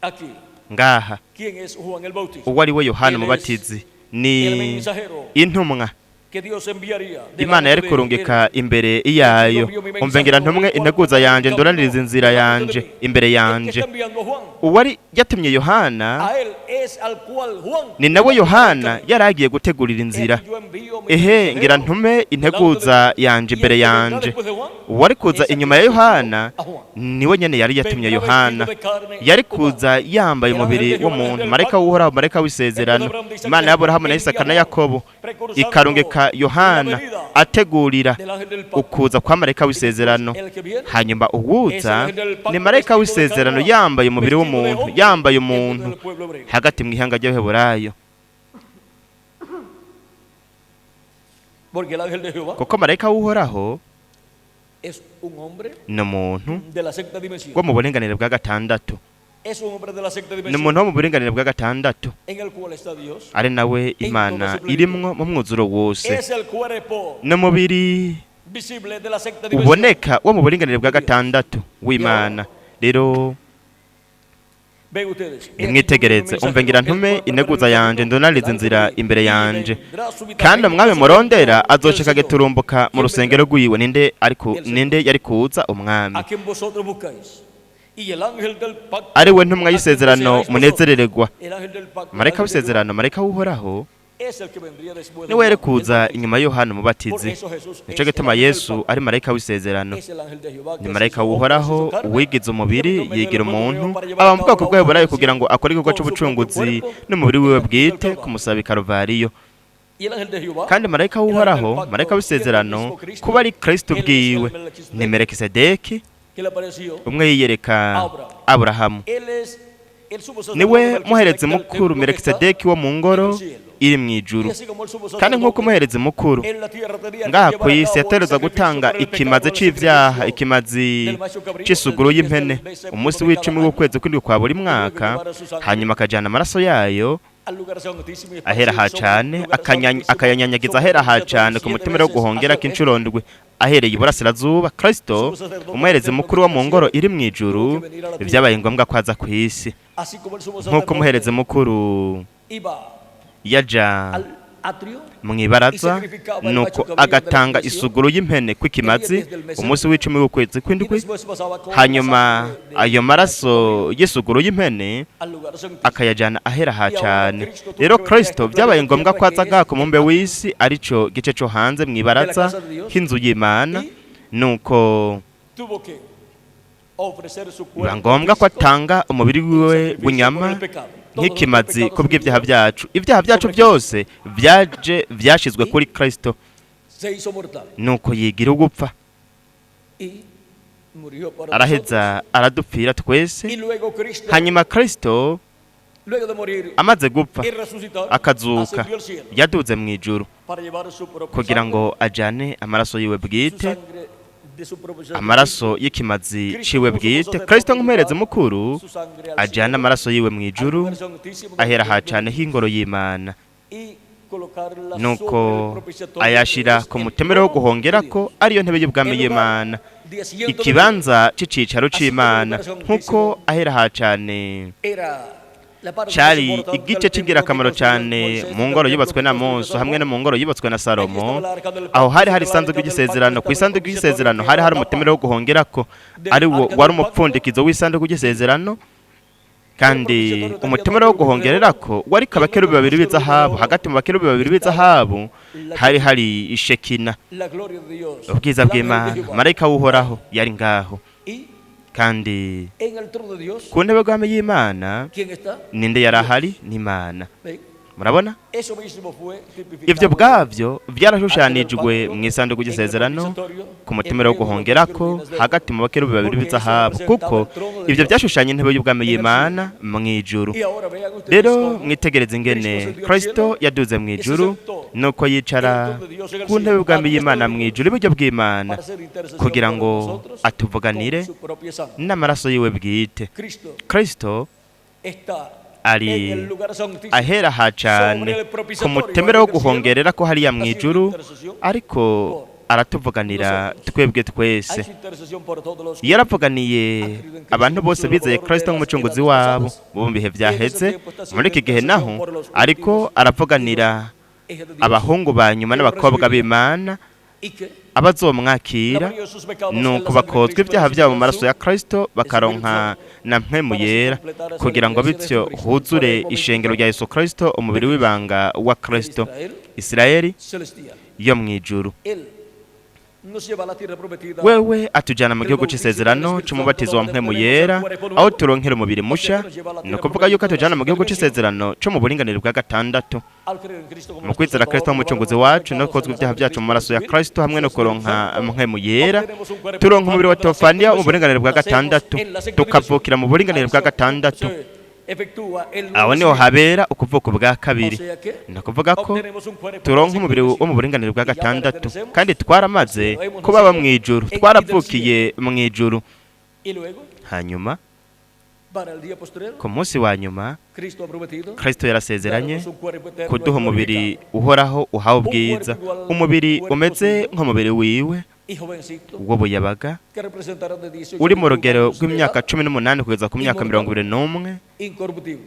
[SPEAKER 1] aquí
[SPEAKER 2] ngaha
[SPEAKER 1] quién es Juan el Bautista.
[SPEAKER 2] uwo ari we Yohana
[SPEAKER 1] Él es
[SPEAKER 2] Umubatizi.
[SPEAKER 1] el
[SPEAKER 2] Ni
[SPEAKER 1] mensajero
[SPEAKER 2] intumwa
[SPEAKER 1] que Dios enviaría
[SPEAKER 2] Imana
[SPEAKER 1] delante
[SPEAKER 2] yari
[SPEAKER 1] de él.
[SPEAKER 2] kurungika imbere yayo. Umve, ngira ntumwe integuza yanje, ndoraniriza inzira
[SPEAKER 1] Delante de
[SPEAKER 2] yanje
[SPEAKER 1] mí.
[SPEAKER 2] imbere
[SPEAKER 1] El que
[SPEAKER 2] yanje.
[SPEAKER 1] está enviando a Juan,
[SPEAKER 2] Uwari yatumye Yohana
[SPEAKER 1] a él es al cual Juan
[SPEAKER 2] ni nawe
[SPEAKER 1] iba a preparar el
[SPEAKER 2] Yohana
[SPEAKER 1] camino.
[SPEAKER 2] yari agiye gutegurira
[SPEAKER 1] He
[SPEAKER 2] inzira.
[SPEAKER 1] aquí yo envío mi
[SPEAKER 2] Ehe, ngira
[SPEAKER 1] mensajero
[SPEAKER 2] ntume
[SPEAKER 1] delante de
[SPEAKER 2] integuza
[SPEAKER 1] mí,
[SPEAKER 2] yanje
[SPEAKER 1] y
[SPEAKER 2] imbere
[SPEAKER 1] el que vendrá
[SPEAKER 2] yanje.
[SPEAKER 1] después de Juan
[SPEAKER 2] Uwari kuza
[SPEAKER 1] es
[SPEAKER 2] inyuma ya
[SPEAKER 1] aquel que envió
[SPEAKER 2] Yohana
[SPEAKER 1] a Juan.
[SPEAKER 2] niwe nyene yari yatumye
[SPEAKER 1] Vendrá
[SPEAKER 2] Yohana.
[SPEAKER 1] vestido de carne
[SPEAKER 2] Yari
[SPEAKER 1] humana.
[SPEAKER 2] kuza yambaye
[SPEAKER 1] El ángel
[SPEAKER 2] umubiri
[SPEAKER 1] de Jehová, el ángel
[SPEAKER 2] w'umuntu,
[SPEAKER 1] del
[SPEAKER 2] marayika
[SPEAKER 1] pacto,
[SPEAKER 2] w'Uhoraho, marayika
[SPEAKER 1] el Dios de
[SPEAKER 2] w'isezerano,
[SPEAKER 1] Abraham, de Isaac
[SPEAKER 2] Imana
[SPEAKER 1] y Jacob,
[SPEAKER 2] y'Aburahamu na
[SPEAKER 1] envía a
[SPEAKER 2] Isaka na
[SPEAKER 1] Juan,
[SPEAKER 2] Yakobo,
[SPEAKER 1] precursando
[SPEAKER 2] ikarungika
[SPEAKER 1] la
[SPEAKER 2] Yohana
[SPEAKER 1] venida
[SPEAKER 2] ategurira
[SPEAKER 1] del ángel del pacto.
[SPEAKER 2] ukuza kwa marayika
[SPEAKER 1] Y después
[SPEAKER 2] w'isezerano.
[SPEAKER 1] el que viene
[SPEAKER 2] Hanyuma
[SPEAKER 1] es el
[SPEAKER 2] uwuza
[SPEAKER 1] ángel del
[SPEAKER 2] ni
[SPEAKER 1] pacto
[SPEAKER 2] marayika
[SPEAKER 1] vestido de carne
[SPEAKER 2] w'isezerano,
[SPEAKER 1] humana,
[SPEAKER 2] yambaye umubiri
[SPEAKER 1] vestido de
[SPEAKER 2] w'umuntu,
[SPEAKER 1] hombre,
[SPEAKER 2] yambaye
[SPEAKER 1] en medio
[SPEAKER 2] umuntu
[SPEAKER 1] del pueblo hebreo.
[SPEAKER 2] hagati mu ihanga ry'Abaheburayo.
[SPEAKER 1] Porque el ángel de Jehová
[SPEAKER 2] Kuko marayika w'Uhoraho
[SPEAKER 1] es un hombre
[SPEAKER 2] ni umuntu
[SPEAKER 1] de la sexta dimensión.
[SPEAKER 2] wo mu buringanire bwa gatandatu.
[SPEAKER 1] Es un hombre de la sexta
[SPEAKER 2] Ni
[SPEAKER 1] dimensión
[SPEAKER 2] umuntu wo mu buringanire bwa gatandatu,
[SPEAKER 1] en el cual está Dios.
[SPEAKER 2] ari nawe Imana irimwo mu mwuzuro wose.
[SPEAKER 1] Es el cuerpo
[SPEAKER 2] N'umubiri
[SPEAKER 1] visible de la sexta dimensión.
[SPEAKER 2] uboneka wo mu buringanire bwa gatandatu w'Imana. Rero
[SPEAKER 1] Ven ustedes.
[SPEAKER 2] nimwitegereze, umve ngira ntume integuza yanje, ndonarize inzira imbere yanje, kandi umwami murondera azoshika giturumbuka mu rusengero rwiwe. Ninde ariko? Ninde yari kuza? Umwami,
[SPEAKER 1] A quien vosotros buscáis. Y el ángel del pacto.
[SPEAKER 2] ari we ntumwa y'isezerano munezerererwa.
[SPEAKER 1] El ángel del pacto.
[SPEAKER 2] Marayika w'isezerano, marayika w'Uhoraho,
[SPEAKER 1] Es el que vendría después de
[SPEAKER 2] niwe yari
[SPEAKER 1] Juan el
[SPEAKER 2] kuza
[SPEAKER 1] Bautista.
[SPEAKER 2] inyuma ya Yohana Umubatizi. Nico gituma Yesu ari marayika w'isezerano.
[SPEAKER 1] Es el ángel de Jehová que
[SPEAKER 2] Ni marayika
[SPEAKER 1] se hizo hombre,
[SPEAKER 2] w'Uhoraho
[SPEAKER 1] se hizo carne,
[SPEAKER 2] uwigize umubiri,
[SPEAKER 1] y habitó en medio
[SPEAKER 2] yigira
[SPEAKER 1] del pueblo
[SPEAKER 2] umuntu,
[SPEAKER 1] hebreo para llevar
[SPEAKER 2] aba
[SPEAKER 1] a
[SPEAKER 2] mu
[SPEAKER 1] cabo
[SPEAKER 2] bwoko
[SPEAKER 1] la
[SPEAKER 2] bw'Abaheburayo
[SPEAKER 1] obra
[SPEAKER 2] kugira ngo akore igikorwa
[SPEAKER 1] con su
[SPEAKER 2] c'ubucunguzi
[SPEAKER 1] propio cuerpo
[SPEAKER 2] n'umubiri wiwe
[SPEAKER 1] en la cruz del
[SPEAKER 2] bwite
[SPEAKER 1] Calvario.
[SPEAKER 2] ku musaraba i Karuvariyo.
[SPEAKER 1] Y el ángel de Jehová,
[SPEAKER 2] Kandi marayika w'Uhoraho, marayika w'isezerano, kuba ari Kristo bwiwe, ni Melikisedeki
[SPEAKER 1] que le apareció,
[SPEAKER 2] umwe yiyereka Aburahamu.
[SPEAKER 1] él es el sumo sacerdote
[SPEAKER 2] Niwe
[SPEAKER 1] Melquisedec
[SPEAKER 2] muherezi
[SPEAKER 1] del
[SPEAKER 2] mukuru
[SPEAKER 1] templo que está
[SPEAKER 2] Melikisedeki wo mu ngoro iri mu ijuru.
[SPEAKER 1] Y así como el sumo
[SPEAKER 2] Kandi
[SPEAKER 1] sacerdote
[SPEAKER 2] nk'uko umuherezi mukuru
[SPEAKER 1] en la tierra tenía que
[SPEAKER 2] ngaha
[SPEAKER 1] llevar
[SPEAKER 2] ku
[SPEAKER 1] a
[SPEAKER 2] isi
[SPEAKER 1] cabo el
[SPEAKER 2] yateruza
[SPEAKER 1] sacrificio
[SPEAKER 2] gutanga
[SPEAKER 1] por el
[SPEAKER 2] ikimazi
[SPEAKER 1] pecado, el
[SPEAKER 2] c'ivyaha,
[SPEAKER 1] sacrificio
[SPEAKER 2] ikimazi
[SPEAKER 1] del macho cabrío,
[SPEAKER 2] c'isuguru
[SPEAKER 1] del
[SPEAKER 2] y'impene,
[SPEAKER 1] del mes
[SPEAKER 2] umunsi
[SPEAKER 1] séptimo de
[SPEAKER 2] w'icumi
[SPEAKER 1] cada
[SPEAKER 2] w'ukwezi kw'indwi kwa buri mwaka, hanyuma akajana amaraso yayo
[SPEAKER 1] al lugar santísimo y
[SPEAKER 2] ahera ha
[SPEAKER 1] esparcir sobre
[SPEAKER 2] cane,
[SPEAKER 1] el lugar santísimo
[SPEAKER 2] akayanyanyagiza
[SPEAKER 1] sobre
[SPEAKER 2] ahera ha
[SPEAKER 1] el
[SPEAKER 2] cane ku
[SPEAKER 1] siete
[SPEAKER 2] mutemero wo
[SPEAKER 1] veces
[SPEAKER 2] guhongera
[SPEAKER 1] hacia el
[SPEAKER 2] k'inshuro ndwi ahereye iburasirazuba. Kristo umuherezi mukuru wo mu ngoro iri mu ijuru, vyabaye ngombwa ko aza ku isi.
[SPEAKER 1] Así como el sumo
[SPEAKER 2] Nk'uko
[SPEAKER 1] sacerdote
[SPEAKER 2] umuherezi mukuru
[SPEAKER 1] iba
[SPEAKER 2] yaja
[SPEAKER 1] al atrio
[SPEAKER 2] mu ibaraza, nuko agatanga isuguru y'impene kw'ikimazi umunsi w'icumi w'ukwezi
[SPEAKER 1] y
[SPEAKER 2] kw'indwi,
[SPEAKER 1] después pasaba con la
[SPEAKER 2] hanyuma
[SPEAKER 1] sangre de
[SPEAKER 2] ayo maraso y'isuguru y'impene
[SPEAKER 1] al lugar santísimo.
[SPEAKER 2] akayajana ahera ha cane. Rero Kristo vyabaye ngombwa ko aza ngaha ku mumbe w'isi, arico gice co hanze mu ibaraza h'inzu y'Imana, nuko
[SPEAKER 1] Tuvo que ofrecer su
[SPEAKER 2] biba
[SPEAKER 1] cuerpo
[SPEAKER 2] ngombwa ko
[SPEAKER 1] físico
[SPEAKER 2] atanga umubiri wiwe w'inyama nk'ikimazi ku bw'ibyaha byacu. Ibyaha byacu byose vyaje vyashizwe kuri Kristo,
[SPEAKER 1] se hizo mortal
[SPEAKER 2] nuko yigira ugupfa,
[SPEAKER 1] y murió para nosotros.
[SPEAKER 2] araheza aradupfira twese.
[SPEAKER 1] Y luego Cristo,
[SPEAKER 2] Hanyuma Kristo
[SPEAKER 1] luego de morir
[SPEAKER 2] amaze gupfa
[SPEAKER 1] y resucitar,
[SPEAKER 2] akazuka,
[SPEAKER 1] ascendió al cielo
[SPEAKER 2] yaduze mu ijuru
[SPEAKER 1] para llevar su propia
[SPEAKER 2] kugira
[SPEAKER 1] sangre,
[SPEAKER 2] ngo ajane amaraso yiwe
[SPEAKER 1] su
[SPEAKER 2] bwite,
[SPEAKER 1] sangre de su propio sacrificio,
[SPEAKER 2] amaraso y'ikimazi ciwe bwite. Kristo nk'umuherezi mukuru
[SPEAKER 1] su sangre al
[SPEAKER 2] ajana
[SPEAKER 1] cielo,
[SPEAKER 2] amaraso yiwe mu
[SPEAKER 1] al
[SPEAKER 2] ijuru,
[SPEAKER 1] lugar santísimo del
[SPEAKER 2] ahera
[SPEAKER 1] templo,
[SPEAKER 2] hacane h'ingoro y'Imana,
[SPEAKER 1] y colocarla sobre
[SPEAKER 2] nuko
[SPEAKER 1] el propiciatorio,
[SPEAKER 2] ayashira
[SPEAKER 1] que es
[SPEAKER 2] ku
[SPEAKER 1] el
[SPEAKER 2] mutemero wo
[SPEAKER 1] trono de
[SPEAKER 2] guhongerako,
[SPEAKER 1] Dios.
[SPEAKER 2] ariyo ntebe y'ubwami
[SPEAKER 1] El lugar
[SPEAKER 2] y'Imana,
[SPEAKER 1] de asiento de
[SPEAKER 2] ikibanza c'icicaro c'Imana. Nk'uko ahera hacane
[SPEAKER 1] Dios era la parte más
[SPEAKER 2] cari
[SPEAKER 1] importante
[SPEAKER 2] igice
[SPEAKER 1] del templo que
[SPEAKER 2] c'ingirakamaro
[SPEAKER 1] construyó
[SPEAKER 2] cane
[SPEAKER 1] Moisés,
[SPEAKER 2] mu
[SPEAKER 1] del
[SPEAKER 2] ngoro
[SPEAKER 1] templo
[SPEAKER 2] yubatswe
[SPEAKER 1] que
[SPEAKER 2] na
[SPEAKER 1] construyó
[SPEAKER 2] Mose hamwe no
[SPEAKER 1] Salomón.
[SPEAKER 2] mu ngoro yubatswe na Salomo, aho hari hari isanduku ry'isezerano. Ku isanduku y'isezerano hari hari umutemero wo guhongerako, ari wo wari umupfundikizo w'isanduku ry'isezerano. Kandi umutemero wo guhongererako wariko abakerubi babiri b'izahabu. Hagati mu bakerubi babiri b'izahabu hari hari ishekina,
[SPEAKER 1] La gloria de Dios,
[SPEAKER 2] ubwiza
[SPEAKER 1] el ángel de
[SPEAKER 2] bw'Imana.
[SPEAKER 1] Jehová.
[SPEAKER 2] Marayika w'Uhoraho yari ngaho.
[SPEAKER 1] Y
[SPEAKER 2] Kandi
[SPEAKER 1] en el trono de Dios,
[SPEAKER 2] ku ntebe bw'ame y'Imana,
[SPEAKER 1] ¿quién está?
[SPEAKER 2] ninde yari ahari? N'Imana.
[SPEAKER 1] ¿Ven?
[SPEAKER 2] Murabona?
[SPEAKER 1] Eso mismo fue tipificado
[SPEAKER 2] Ivyo bwavyo vyarashushanijwe mu isanduku ry'isezerano, ku mutemero wo guhongerako, hagati mu bakerubi babiri b'izahabu, kuko ivyo vyashushanya intebe y'ubwami y'Imana mu ijuru.
[SPEAKER 1] Y ahora vean ustedes
[SPEAKER 2] Rero
[SPEAKER 1] cómo
[SPEAKER 2] mwitegereze ingene Kristo yaduze mu ijuru, nuko yicara ku ntebe y'ubwami y'Imana mu ijuru, iburyo bw'Imana,
[SPEAKER 1] para hacer intercesión
[SPEAKER 2] kugira
[SPEAKER 1] por
[SPEAKER 2] ngo
[SPEAKER 1] nosotros
[SPEAKER 2] atuvuganire
[SPEAKER 1] con su propia sangre.
[SPEAKER 2] n'amaraso yiwe bwite.
[SPEAKER 1] Cristo
[SPEAKER 2] Kristo
[SPEAKER 1] está
[SPEAKER 2] ari
[SPEAKER 1] en el lugar santísimo
[SPEAKER 2] ahera ha cane ku mutemero wo guhongerera ko hariya mu ijuru, ariko aratuvuganira twebwe
[SPEAKER 1] Ha
[SPEAKER 2] twese.
[SPEAKER 1] hecho intercesión por todos los que
[SPEAKER 2] Yaravuganiye abantu bose bizeye Kristo nk'umucunguzi wabo bo mu bihe vyaheze. Muri iki gihe naho ariko aravuganira
[SPEAKER 1] hijos de Dios
[SPEAKER 2] abahungu ba nyuma n'abakobwa b'Imana
[SPEAKER 1] y que
[SPEAKER 2] abazomwakira,
[SPEAKER 1] lavarían sus pecados en la
[SPEAKER 2] nuko
[SPEAKER 1] sangre de
[SPEAKER 2] bakozwa
[SPEAKER 1] Cristo
[SPEAKER 2] ibyaha byabo mu
[SPEAKER 1] recibiendo
[SPEAKER 2] maraso
[SPEAKER 1] su
[SPEAKER 2] ya Kristo, bakaronka na mpwemu yera, kugira ngo bityo huzure ishengero rya Yesu Kristo, umubiri w'ibanga wa Kristo,
[SPEAKER 1] Israel
[SPEAKER 2] Isirayeli
[SPEAKER 1] celestial.
[SPEAKER 2] yo mu ijuru.
[SPEAKER 1] Él nos lleva a la tierra prometida.
[SPEAKER 2] Wewe atujana mu gihugu c'isezerano c'umubatizo wa mpwemu yera, aho turonkera umubiri musha. Ni ukuvuga yuko atujana mu gihugu c'isezerano co mu buringanire bwa gatandatu.
[SPEAKER 1] Al creer en Cristo como
[SPEAKER 2] Mu
[SPEAKER 1] nuestro
[SPEAKER 2] kwizera
[SPEAKER 1] Salvador,
[SPEAKER 2] Kristo nk'umucunguzi
[SPEAKER 1] lavar
[SPEAKER 2] wacu no
[SPEAKER 1] nuestros
[SPEAKER 2] kozwa
[SPEAKER 1] pecados
[SPEAKER 2] ibyaha
[SPEAKER 1] en la
[SPEAKER 2] byacu
[SPEAKER 1] sangre
[SPEAKER 2] mu
[SPEAKER 1] de
[SPEAKER 2] maraso ya
[SPEAKER 1] Cristo,
[SPEAKER 2] Kristo hamwe no kuronka mpwemu yera,
[SPEAKER 1] obtenemos un cuerpo
[SPEAKER 2] turonka umubiri wa
[SPEAKER 1] de la sexta
[SPEAKER 2] tofaniya mu
[SPEAKER 1] dimensión.
[SPEAKER 2] buringanire bwa
[SPEAKER 1] Nacemos
[SPEAKER 2] gatandatu,
[SPEAKER 1] en la sexta
[SPEAKER 2] tukavukira mu buringanire bwa
[SPEAKER 1] dimensión.
[SPEAKER 2] gatandatu.
[SPEAKER 1] Sí.
[SPEAKER 2] Aho niho habera ukuvuka bwa kabiri. Ni ukuvuga ko turonka umubiri wo mu buringanire bwa gatandatu, kandi twaramaze kuba mu ijuru, twaravukiye mu ijuru. Hanyuma ku munsi wa nyuma Kristo yarasezeranye kuduha umubiri uhoraho uhawe ubwiza, umubiri umeze nk'umubiri wiwe w'ubuyabaga, uri mu rugero rw'imyaka 18 kugeza ku myaka 21,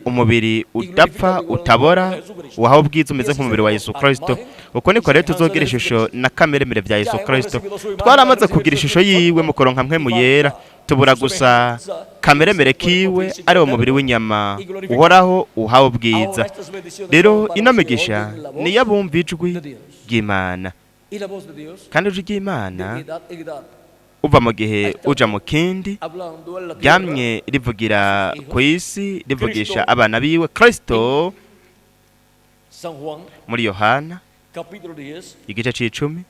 [SPEAKER 2] umubiri udapfa utabora uhawe ubwiza umeze nk'umubiri wa Yesu Kristo. Uko niko rero tuzogira ishusho na kameremere bya Yesu Kristo. Twaramaze kugira ishusho yiwe mu kuronka mpwemu yera, tubura gusa kameremere kiwe ari wo mubiri w'inyama uhoraho uhawe ubwiza. Rero ino migisha ni iy'abumva ijwi ry'Imana, kandi ijwi ry'Imana uva mu gihe uja mu kindi ryamye rivugira ku isi, rivugisha abana biwe. Kristo muri Yohana igice c'icumi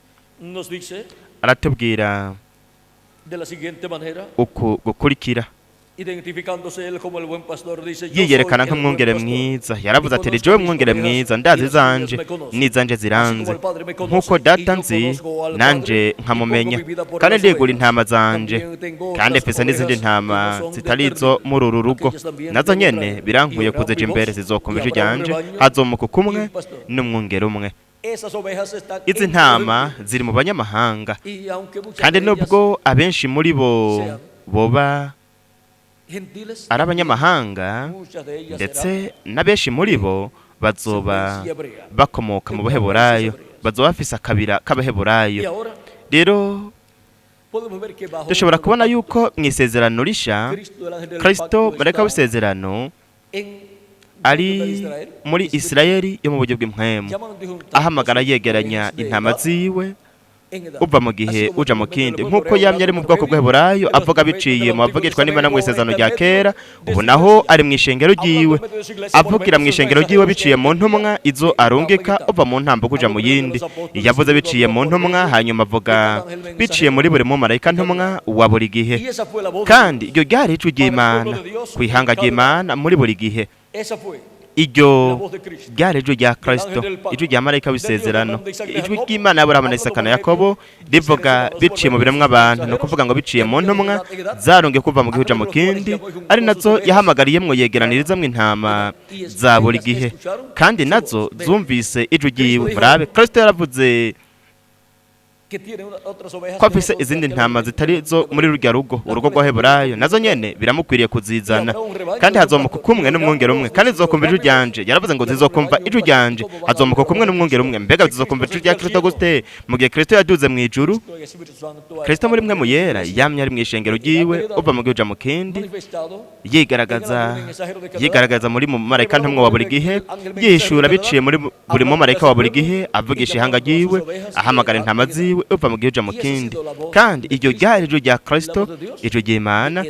[SPEAKER 2] aratubwira uku gukurikira, yiyerekana nk'umwungere mwiza. Yaravuze ati: "Jewe mwungere mwiza, ndazi izanje n'izanje ziranze, nk'uko Data nzi nanje nkamumenya, kandi ndigura intama zanje, kandi mfise n'izindi ntama zitari izo muri uru rugo, nazo nyene birankuye kuzeja imbere, zizokumva ijwi ryanje, hazomuka kumwe n'umwungere umwe." Izi ntama ziri mu banyamahanga, kandi nubwo abenshi muri bo boba ari abanyamahanga, ndetse na benshi muri bo bazoba bakomoka mu Baheburayo, bazoba bafise akabira k'Abaheburayo. Rero dushobora kubona yuko mu isezerano risha Kristo marayika w'isezerano ari muri Isirayeli yo mu buryo bw'impwemu, ahamagara yegeranya intama ziwe uva mu gihe uja mu kindi, nk'uko yamye ari mu bwoko bw'Heburayo avuga biciye mu bavugishwa n'Imana mu isezerano rya kera. Ubu naho ari mu ishengero ryiwe, avugira mu ishengero ryiwe biciye mu ntumwa izo arungika uva mu ntambuko uja mu yindi. Yavuze biciye mu ntumwa, hanyuma avuga biciye muri buri mumarayika ntumwa wa buri gihe, kandi iryo ryari ijwi ry'Imana ku ihanga ry'Imana muri buri gihe. Iryo ryari ijwi rya Kristo, ijwi rya marayika w'isezerano, ijwi ry'Imana y'Aburahamu na Isaka na Yakobo, rivuga biciye mu biremwa abantu, ni ukuvuga ngo biciye mu ntumwa zarungiye kuva mu gihe uja mu kindi, ari nazo yahamagariyemwo yegeranirizamwo intama za buri gihe, kandi nazo zumvise ijwi ryiwe. Murabe, Kristo yaravuze ko afise izindi ntama zitari zo muri rurya rugo, urugo rwa Heburayo, nazo nyene biramukwiriye kuzizana, kandi hazomuka kumwe n'umwungere umwe, kandi zizokumva ijwi ryanje. Yaravuze ngo zizokumva ijwi ryanje, hazomuka kumwe n'umwungere umwe. Mbega zizokumva ijwi rya Kristo gute mu gihe Kristo yaduze mu ijuru? Kristo muri mwe mu yera yamye ari mu ishengero ryiwe uva mu gihe uja mu kindi, yigaragaza muri mu marayika ntumwa wa buri gihe, yihishura biciye muri buri mumarayika wa buri gihe, avugisha ihanga ryiwe, ahamagara intama ziwe uva mu gihe uja mu kindi. Kandi iryo ryari ijwi rya Kristo, ijwi ry'Imana,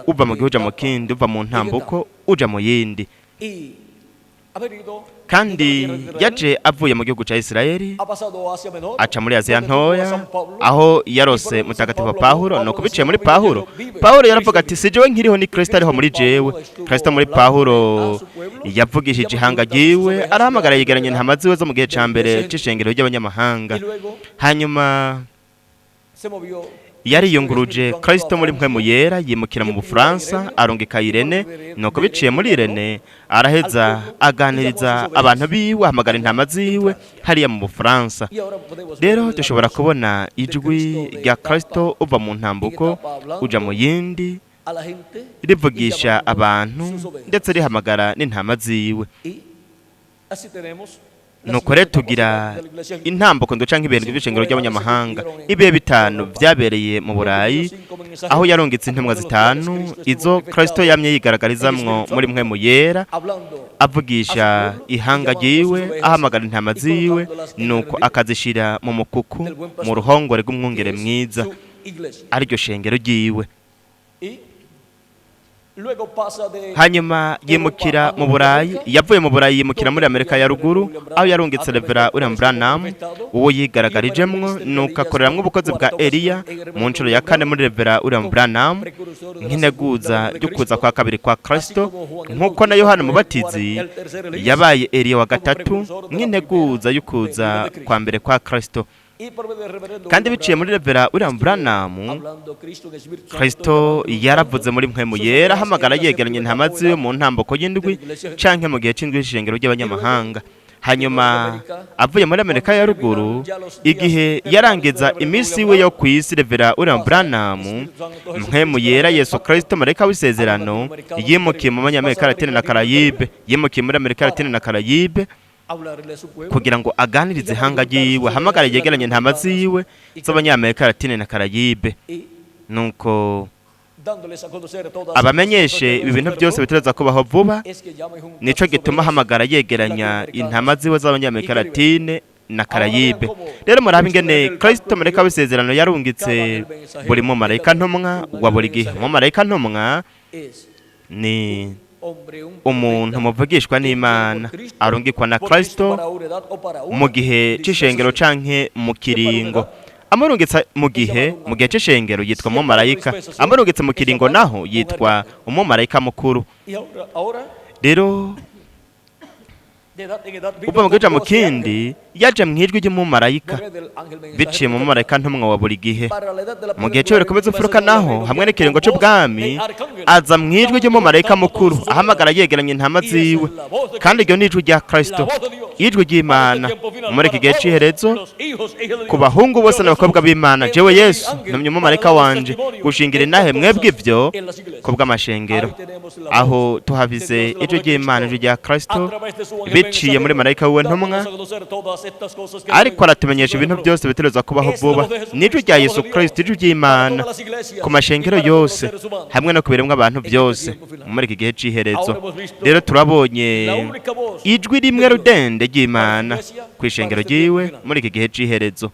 [SPEAKER 2] uva mu gihe uja mu kindi, uva mu ntambuko uja mu yindi. Kandi yaje avuye mu gihugu ca Isirayeli, aca muri Aziya ntoya, aho yarose mutagatifu Pawulo. Nuko biciye muri Pawulo, Pawulo yaravuga ati: "Si jewe nkiriho, ni Kristo ariho muri jewe." Kristo muri Pawulo yavugishije ihanga ryiwe, arahamagara yegeranya intama ziwe zo mu gihe ca mbere c'ishengero ry'abanyamahanga. Hanyuma yariyunguruje Kristo muri mpwemu yera, yimukira mu Bufaransa, arungika Irene. Nuko biciye muri Irene araheza aganiriza abantu biwe, ahamagara intama ziwe hariya mu Bufaransa. Rero dushobora kubona ijwi rya Kristo uva mu ntambuko uja mu yindi, rivugisha abantu ndetse rihamagara n'intama ziwe. Nuko rero tugira intambuko nduca nk'ibintu by'ishengero ry'abanyamahanga. Ibihe bitanu byabereye mu Burayi, aho yarungitse intumwa zitanu, izo Kristo yamye yigaragarizamwo muri mwe mu yera, avugisha ihanga ryiwe, ahamagara intama ziwe, nuko akazishira mu mukuku, mu ruhongore rw'umwungere mwiza, ariryo shengero ryiwe. Hanyuma yimukira mu Burayi, yavuye mu Burayi yimukira muri Amerika ya ruguru, aho yarungitse Revera William Branham, uwo yigaragarijemwo, nuko akoreramwo ubukozi bwa Eliya mu nshuro ya kane muri Revera William Branham, nk'integuza ry'ukuza kwa kabiri kwa Kristo, nk'uko na Yohana Umubatizi yabaye Eliya wa gatatu nk'integuza y'ukuza kwa mbere kwa Kristo. Kandi biciye muri Revera William Branham, Kristo yaravuze muri mpwemu yera, ahamagara yegeranye intama ziwe mu ntambuko y'indwi canke mu gihe c'indwi y'ishengero ry'abanyamahanga. Hanyuma avuye muri Amerika ya ruguru, igihe yarangiza iminsi iwe yo ku isi, Revera William Branham, mpwemu yera Yesu Kristo marayika w'isezerano, yimukiye mu Banyamerika Latine na Karayibe, yimukiye muri Amerika Latine na Karayibe kugira ngo aganirize ihanga ryiwe, ahamagare yegeranye intama ziwe z'Abanyamerika Latine na Karayibe, nuko abamenyeshe ibi bintu byose bitereza kubaho vuba. Nico gituma ahamagara yegeranya intama ziwe z'Abanyamerika Latine na Karayibe. Rero murabe ingene Kristo marayika w'isezerano yarungitse buri mumarayika ntumwa wa buri gihe. Umumarayika ntumwa ni umuntu muvugishwa n'Imana, arungikwa na Kristo mu gihe c'ishengero canke mu kiringo. Amurungitse mu gihe c'ishengero yitwa umumarayika, amurungitse mu kiringo naho yitwa umumarayika mukuru. Rero uva mu gice mu kindi, yaje mu ijwi ry'umumarayika biciye mu mumarayika ntumwa wa buri gihe. Mu gihe cyo bikomeza imfuruka naho hamwe n'ikiringo c'ubwami, aza mu ijwi ry'umumarayika mukuru, ahamagara yegeranye intama ziwe, kandi iryo ni ijwi rya Kristo, ijwi ry'Imana muri iki gihe c'iherezo ku bahungu bose n'abakobwa b'Imana. Jewe Yesu ntumye umumarayika wanje gushingira inahe mwebwe ivyo kubw'amashengero. Aho tuhavize ijwi ry'Imana, ijwi rya Kristo biciye muri marayika wiwe ntumwa, ariko aratumenyesha ibintu byose bitereza kubaho vuba. N'ijwi rya Yesu Kristo, ijwi ry'Imana ku mashengero yose hamwe no ku biremwa abantu byose muri iki gihe c'iherezo. Rero turabonye ijwi rimwe rudende ry'Imana ku ishengero ryiwe muri iki gihe c'iherezo.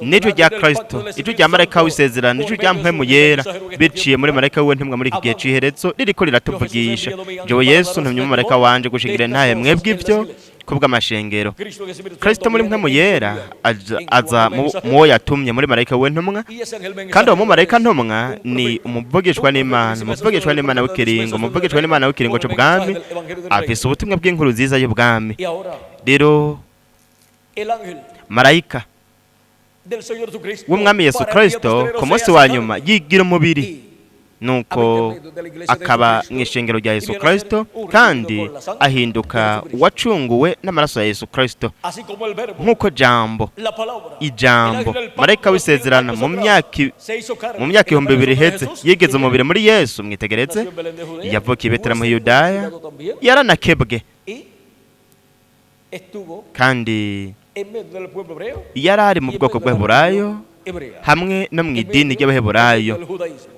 [SPEAKER 2] N'ijwi rya Kristo, ijwi rya marayika w'isezerano, ijwi rya mpwemu yera biciye muri marayika wiwe ntumwa muri iki gihe c'iherezo ririko riratuvugisha. Jewe Yesu ntumye umumarayika wanje gushingira intahe mwebwe ivyo kubw'amashengero. Kristo muri mpwemu yera aza muwo yatumye muri marayika wiwe ntumwa, kandi uwo mumarayika ntumwa ni umuvugishwa n'Imana, umuvugishwa n'Imana w'ikiringo, umuvugishwa n'Imana w'ikiringo c'ubwami, afise ubutumwa bw'inkuru nziza y'ubwami. Rero marayika w'umwami Yesu Kristo ku munsi wa nyuma yigira umubiri, nuko akaba mu ishengero rya Yesu Kristo, kandi ahinduka uwacunguwe n'amaraso ya Yesu Kristo, nk'uko jambo ijambo marayika w'isezerano mu myaka 2000 iheze yigeze umubiri muri Yesu. Mwitegereze, yavukiye i Betelehemu Yudaya, yaranakebwe, kandi yari ari mu bwoko bw'Abaheburayo hamwe no mu idini ry'Abaheburayo,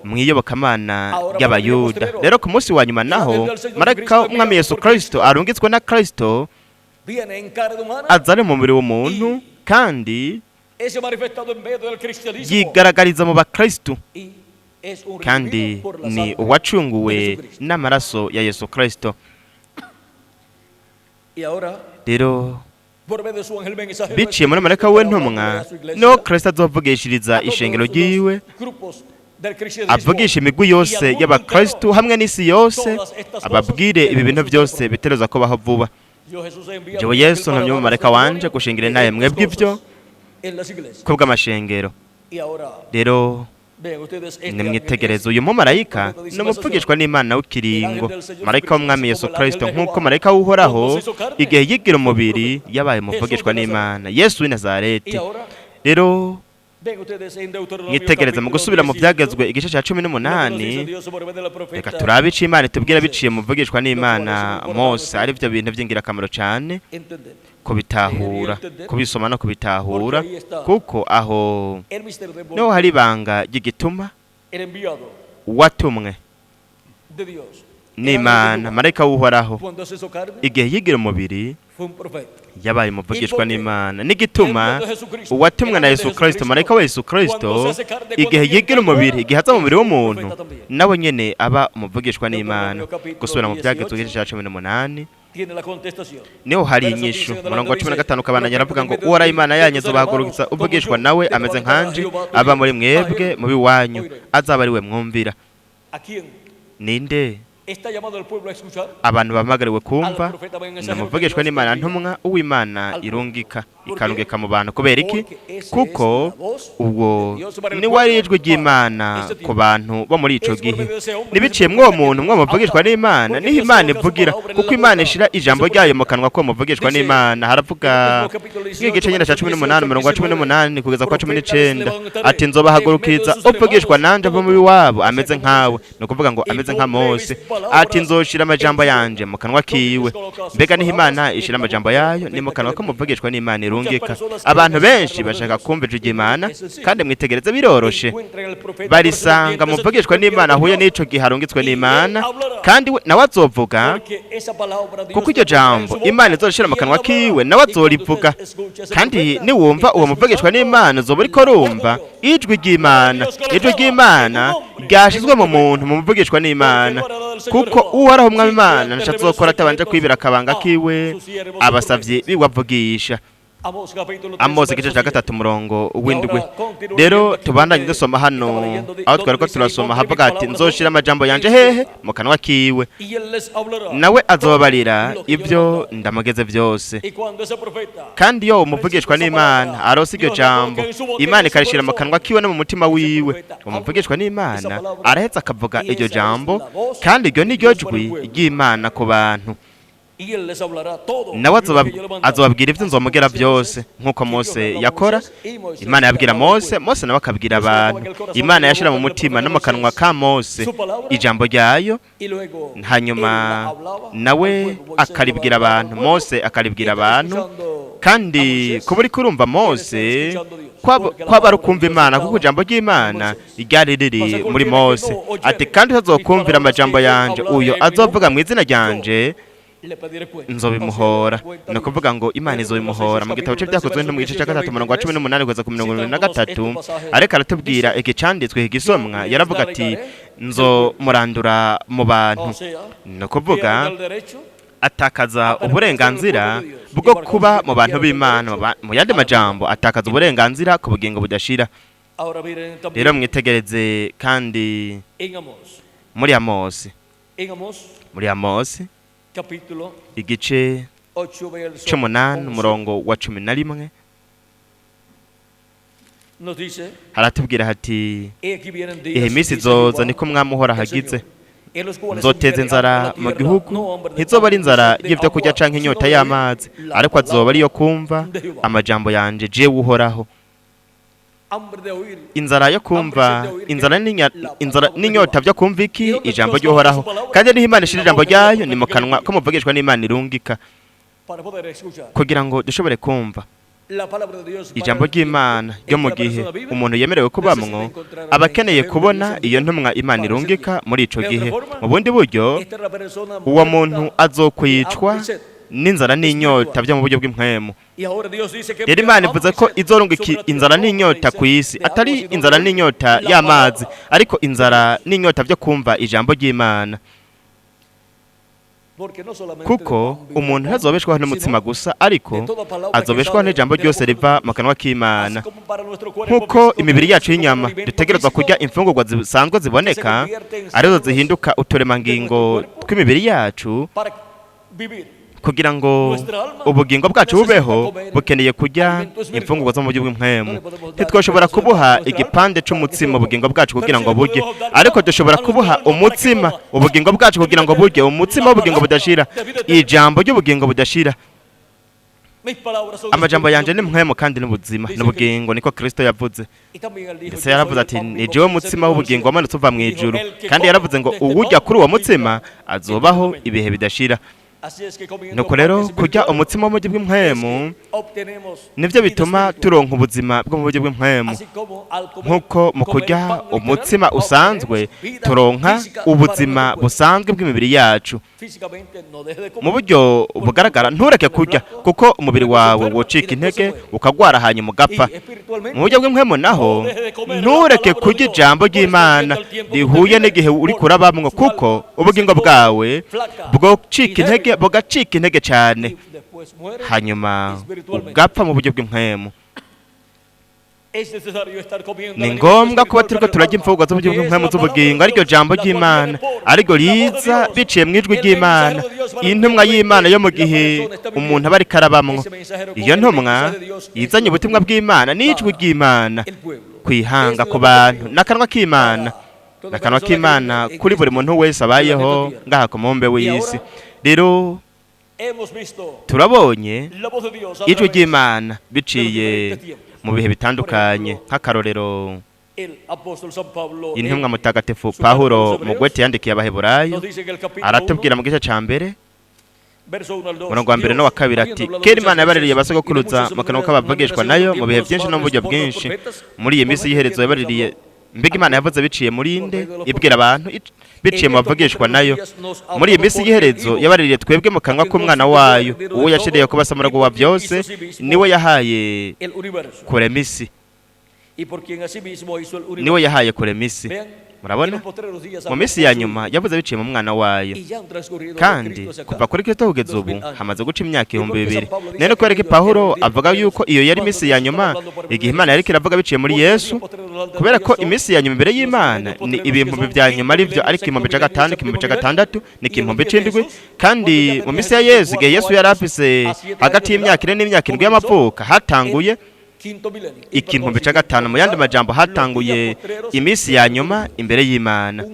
[SPEAKER 2] mu iyobokamana ry'Abayuda. Rero ku munsi wa nyuma naho marayika w'umwami Yesu Kristo arungitswe na Kristo aza ari mu mubiri w'umuntu, kandi yigaragariza mu bakristo, kandi ni uwacunguwe n'amaraso ya Yesu Kristo. Rero biciye muri marayika we ntumwa, niho Kristo azovugishiriza ishengero ryiwe, avugisha imigwi yose y'abakristo hamwe n'isi yose, ababwire ibi bintu byose bitereza kubaho vuba. Jewe Yesu ntumye umumarayika wanje gushingira intahe mwebwe ivyo kubw'amashengero. Rero nimwitegereze, uyu mumarayika ni umuvugishwa n'Imana w'ikiringo, marayika w'umwami Yesu Kristo, nk'uko marayika w'Uhoraho igihe yigira umubiri yabaye umuvugishwa n'Imana, Yesu w'i Nazareti. Rero mwitegereze mu gusubira mu byagezwe igice cya 18, reka turabe ico Imana itubwira biciye mu muvugishwa n'Imana Mose, ari byo bintu by'ingirakamaro cyane kubitahura, kubisoma no kubitahura, kuko aho niho hari ibanga ry'igituma watumwe n'Imana, marayika w'Uhoraho igihe yigira umubiri Yabaye umuvugishwa n'Imana. N'igituma uwatumwe na Yesu Kristo, marayika wa Yesu Kristo, igihe yigira umubiri, igihe aza mu mubiri w'umuntu, nawe nyene aba umuvugishwa n'Imana. Gusubira mu Byagezwe igice cya 18 niho hari inyishu. Umurongo wa 15 ukabandanya, aravuga ngo: "Uhoraho Imana yanyu azobahagurutsa uvugishwa nawe ameze nkanje, aba muri mwebwe mu b'iwanyu, azaba ari we mwumvira." Ninde abantu bahamagariwe kumva? Ni umuvugishwa n'Imana, ntumwa uw'Imana irungika, ikarungika mu bantu. Kubera iki? Kuko ubwo ni wari ijwi ry'Imana ku bantu bo muri ico gihe. Nibiciye mw'uwo muntu, mw'uwo muvugishwa n'Imana, niho Imana ivugira, kuko Imana ishira ijambo ryayo mu kanwa k'uwo muvugishwa n'Imana. Haravuga nk'igice nyine cya 18, umurongo wa 18 kugeza kwa 19, ati: "Nzobahagurukiza uvugishwa nanje ava mu iwabo ameze nkawe," ni ukuvuga ngo ameze nka Mose, ati: "Nzoshira amajambo yanje mu kanwa kiwe." Mbega niho Imana ishira amajambo yayo? Ni mu kanwa k'umuvugishwa n'Imana irungika. Abantu benshi bashaka kumva ijwi ry'Imana, kandi mwitegereze, biroroshe, barisanga muvugishwa n'Imana ahuye n'ico gihe arungitswe n'Imana, kandi nawe azovuga, kuko iryo jambo Imana izorishira mu kanwa kiwe, nawe azorivuga. Kandi niwumva uwo muvugishwa n'Imana, uzoba uriko rumva ijwi ry'Imana, ijwi ry'Imana ryashizwe mu muntu, mu muvugishwa n'Imana. Kuko Uhoraho Umwami Imana ntaco azokora atabanje kwibira akabanga kiwe abasavye biwavugisha. Amosi igice cya 3, umurongo w'7. Rero tubandanye dusoma hano aho twari ko turasoma. Havuga ati: "Nzoshira amajambo yanje hehe? Mu kanwa kiwe, nawe azobabarira ibyo ndamugeze byose." Kandi iyo umuvugishwa n'Imana arose iryo jambo, Imana ikarishira mu kanwa kiwe no mu mutima wiwe, umuvugishwa n'Imana arahetse akavuga iryo jambo, kandi iryo ni ryo jwi ry'Imana ku bantu. Nawe azobabwira ibyo nzomugera byose, nk'uko Mose yakora. Imana yabwira Mose, Mose nawe akabwira abantu. Imana yashyira mu mutima no mu kanwa ka Mose ijambo ryayo, hanyuma nawe akaribwira abantu, Mose akaribwira abantu. Kandi kuba uri kurumva Mose kwaba ari ukumva Imana, kuko ijambo ry'Imana ryari riri muri Mose. Ati: "Kandi utazokumvira amajambo yanje, uyo azovuga mu izina ryanje, nzobimuhora." Ni ukuvuga ngo Imana izobimuhora. Mu gitabo cy'Ibyakozwe no mu gice cya 3, umurongo wa 18 kugeza ku 23, ariko aratubwira iki cyanditswe igisomwa, yaravuga ati: "Nzomurandura mu bantu." Ni ukuvuga atakaza uburenganzira bwo kuba mu bantu b'Imana. Mu yandi majambo, atakaza uburenganzira ku bugingo budashira. Rero mwitegereze kandi muri Amosi, muri Amosi igice c'8, umurongo wa 11, haratubwira hati: "Ihe minsi izoza, niko Mwami Uhoraho agize, nzoteza inzara mu gihugu. Ntizoba ari inzara y'ibyo kurya canke inyota y'amazi, ariko azoba ariyo kumva amajambo yanje jewe Uhoraho." Inzara yo kumva, inzara inzara n'inyota byo kumva iki? Ijambo ry'Uhoraho. Kandi niho Imana ishira ijambo ryayo? Ni mu kanwa ko muvugishwa n'Imana irungika, kugira ngo dushobore kumva ijambo ry'Imana ryo mu gihe umuntu yemerewe kubamwo, aba akeneye kubona iyo ntumwa Imana irungika muri ico gihe. Mu bundi buryo, uwo muntu azokwicwa n'inzara n'inyota byo mu buryo bw'impwemu. Rero Imana ivuze ko izorungika inzara n'inyota ku isi, atari inzara n'inyota y'amazi, ariko inzara n'inyota byo kumva ijambo ry'Imana, kuko umuntu ntazobeshwaho n'umutsima gusa, ariko azobeshwaho n'ijambo ryose riva mu kanwa k'Imana. Nk'uko imibiri yacu y'inyama dutegerezwa kurya imfungurwa zisanzwe ziboneka, arizo zihinduka uturemangingo tw'imibiri yacu kugira ngo ubugingo bwacu bubeho, bukeneye kurya imfungurwa zo mu buryo bw'impwemu. Ntitwashobora kubuha igipande c'umutsima ubugingo bwacu kugira ngo burye, ariko dushobora kubuha umutsima ubugingo bwacu kugira ngo burye umutsima w'ubugingo budashira, ijambo ry'ubugingo budashira. "Amajambo yanje ni mpwemu kandi n'ubuzima n'ubugingo," niko Kristo yavuze. Ndetse yaravuze ati: "Ni jewe mutsima w'ubugingo wamanutse uva mu ijuru." Kandi yaravuze ngo: "Uwurya kuri uwo mutsima azobaho ibihe bidashira." Nuko rero kurya umutsima wo mu buryo bw'impwemu nibyo bituma turonka ubuzima bwo mu buryo bw'impwemu, nk'uko mu kurya umutsima usanzwe turonka ubuzima busanzwe bw'imibiri yacu. Mu buryo bugaragara ntureke kurya, kuko umubiri wawe wocika intege ukagwara hanyuma ugapfa. Mu buryo bw'impwemu naho ntureke kurya ijambo ry'Imana rihuye n'igihe uri kurabamwo, kuko ubugingo bwawe bwocika intege, bugacika intege cyane, hanyuma ugapfa mu buryo bw'impwemu. Ni ngombwa kuba turiko turarya imfungurwa z'uburyo bw'impwemu z'ubugingo, ariryo jambo ry'Imana, ariryo riza biciye mu ijwi ry'Imana, intumwa y'Imana yo mu gihe umuntu aba ariko arabamwo. Iyo ntumwa izanye ubutumwa bw'Imana n'ijwi ry'Imana kwihanga ku bantu n'akanwa k'Imana, n'akanwa k'Imana kuri buri muntu wese abayeho ngaha ku mubumbe w'isi. Rero turabonye ijwi ry'Imana biciye mu bihe bitandukanye, nk'akarorero intumwa mutagatifu Pawulo mu gwete yandikiye Abaheburayo aratubwira mu gice ca mbere umurongo wa mbere n'uwa kabiri ati: "Kera Imana yabaririye abasogokuruza mu kanwa k'abavugishwa nayo mu bihe byinshi no mu buryo bwinshi. Muri iyi minsi y'iherezo yabaririye." Mbega Imana yavuze biciye muri nde? Ibwira abantu biciye mu bavugishwa nayo. Muri iyi minsi y'iherezo yabaririye twebwe mu kanwa k'umwana wayo, uwo yashiriye kuba samuragwa wa byose, niwe yahaye kurema isi, niwe yahaye kurema isi. Murabona, mu minsi ya nyuma yavuze biciye mu mwana wayo, kandi kuva kuri Kristo kugeza ubu hamaze guca imyaka 2000. None kubera ko Pawulo avuga yuko iyo yari iminsi ya nyuma igihe Imana yariko iravuga biciye muri Yesu, kubera ko iminsi ya nyuma imbere y'Imana ni ibihumbi bya nyuma, arivyo ariko 5000, 6000, ni 7000. Kandi mu minsi ya Yesu, igihe Yesu yari afise hagati y'imyaka 4 n'imyaka 7 y'amavuka, hatanguye 5000. Mu yandi majambo, hatanguye iminsi ya nyuma imbere y'Imana.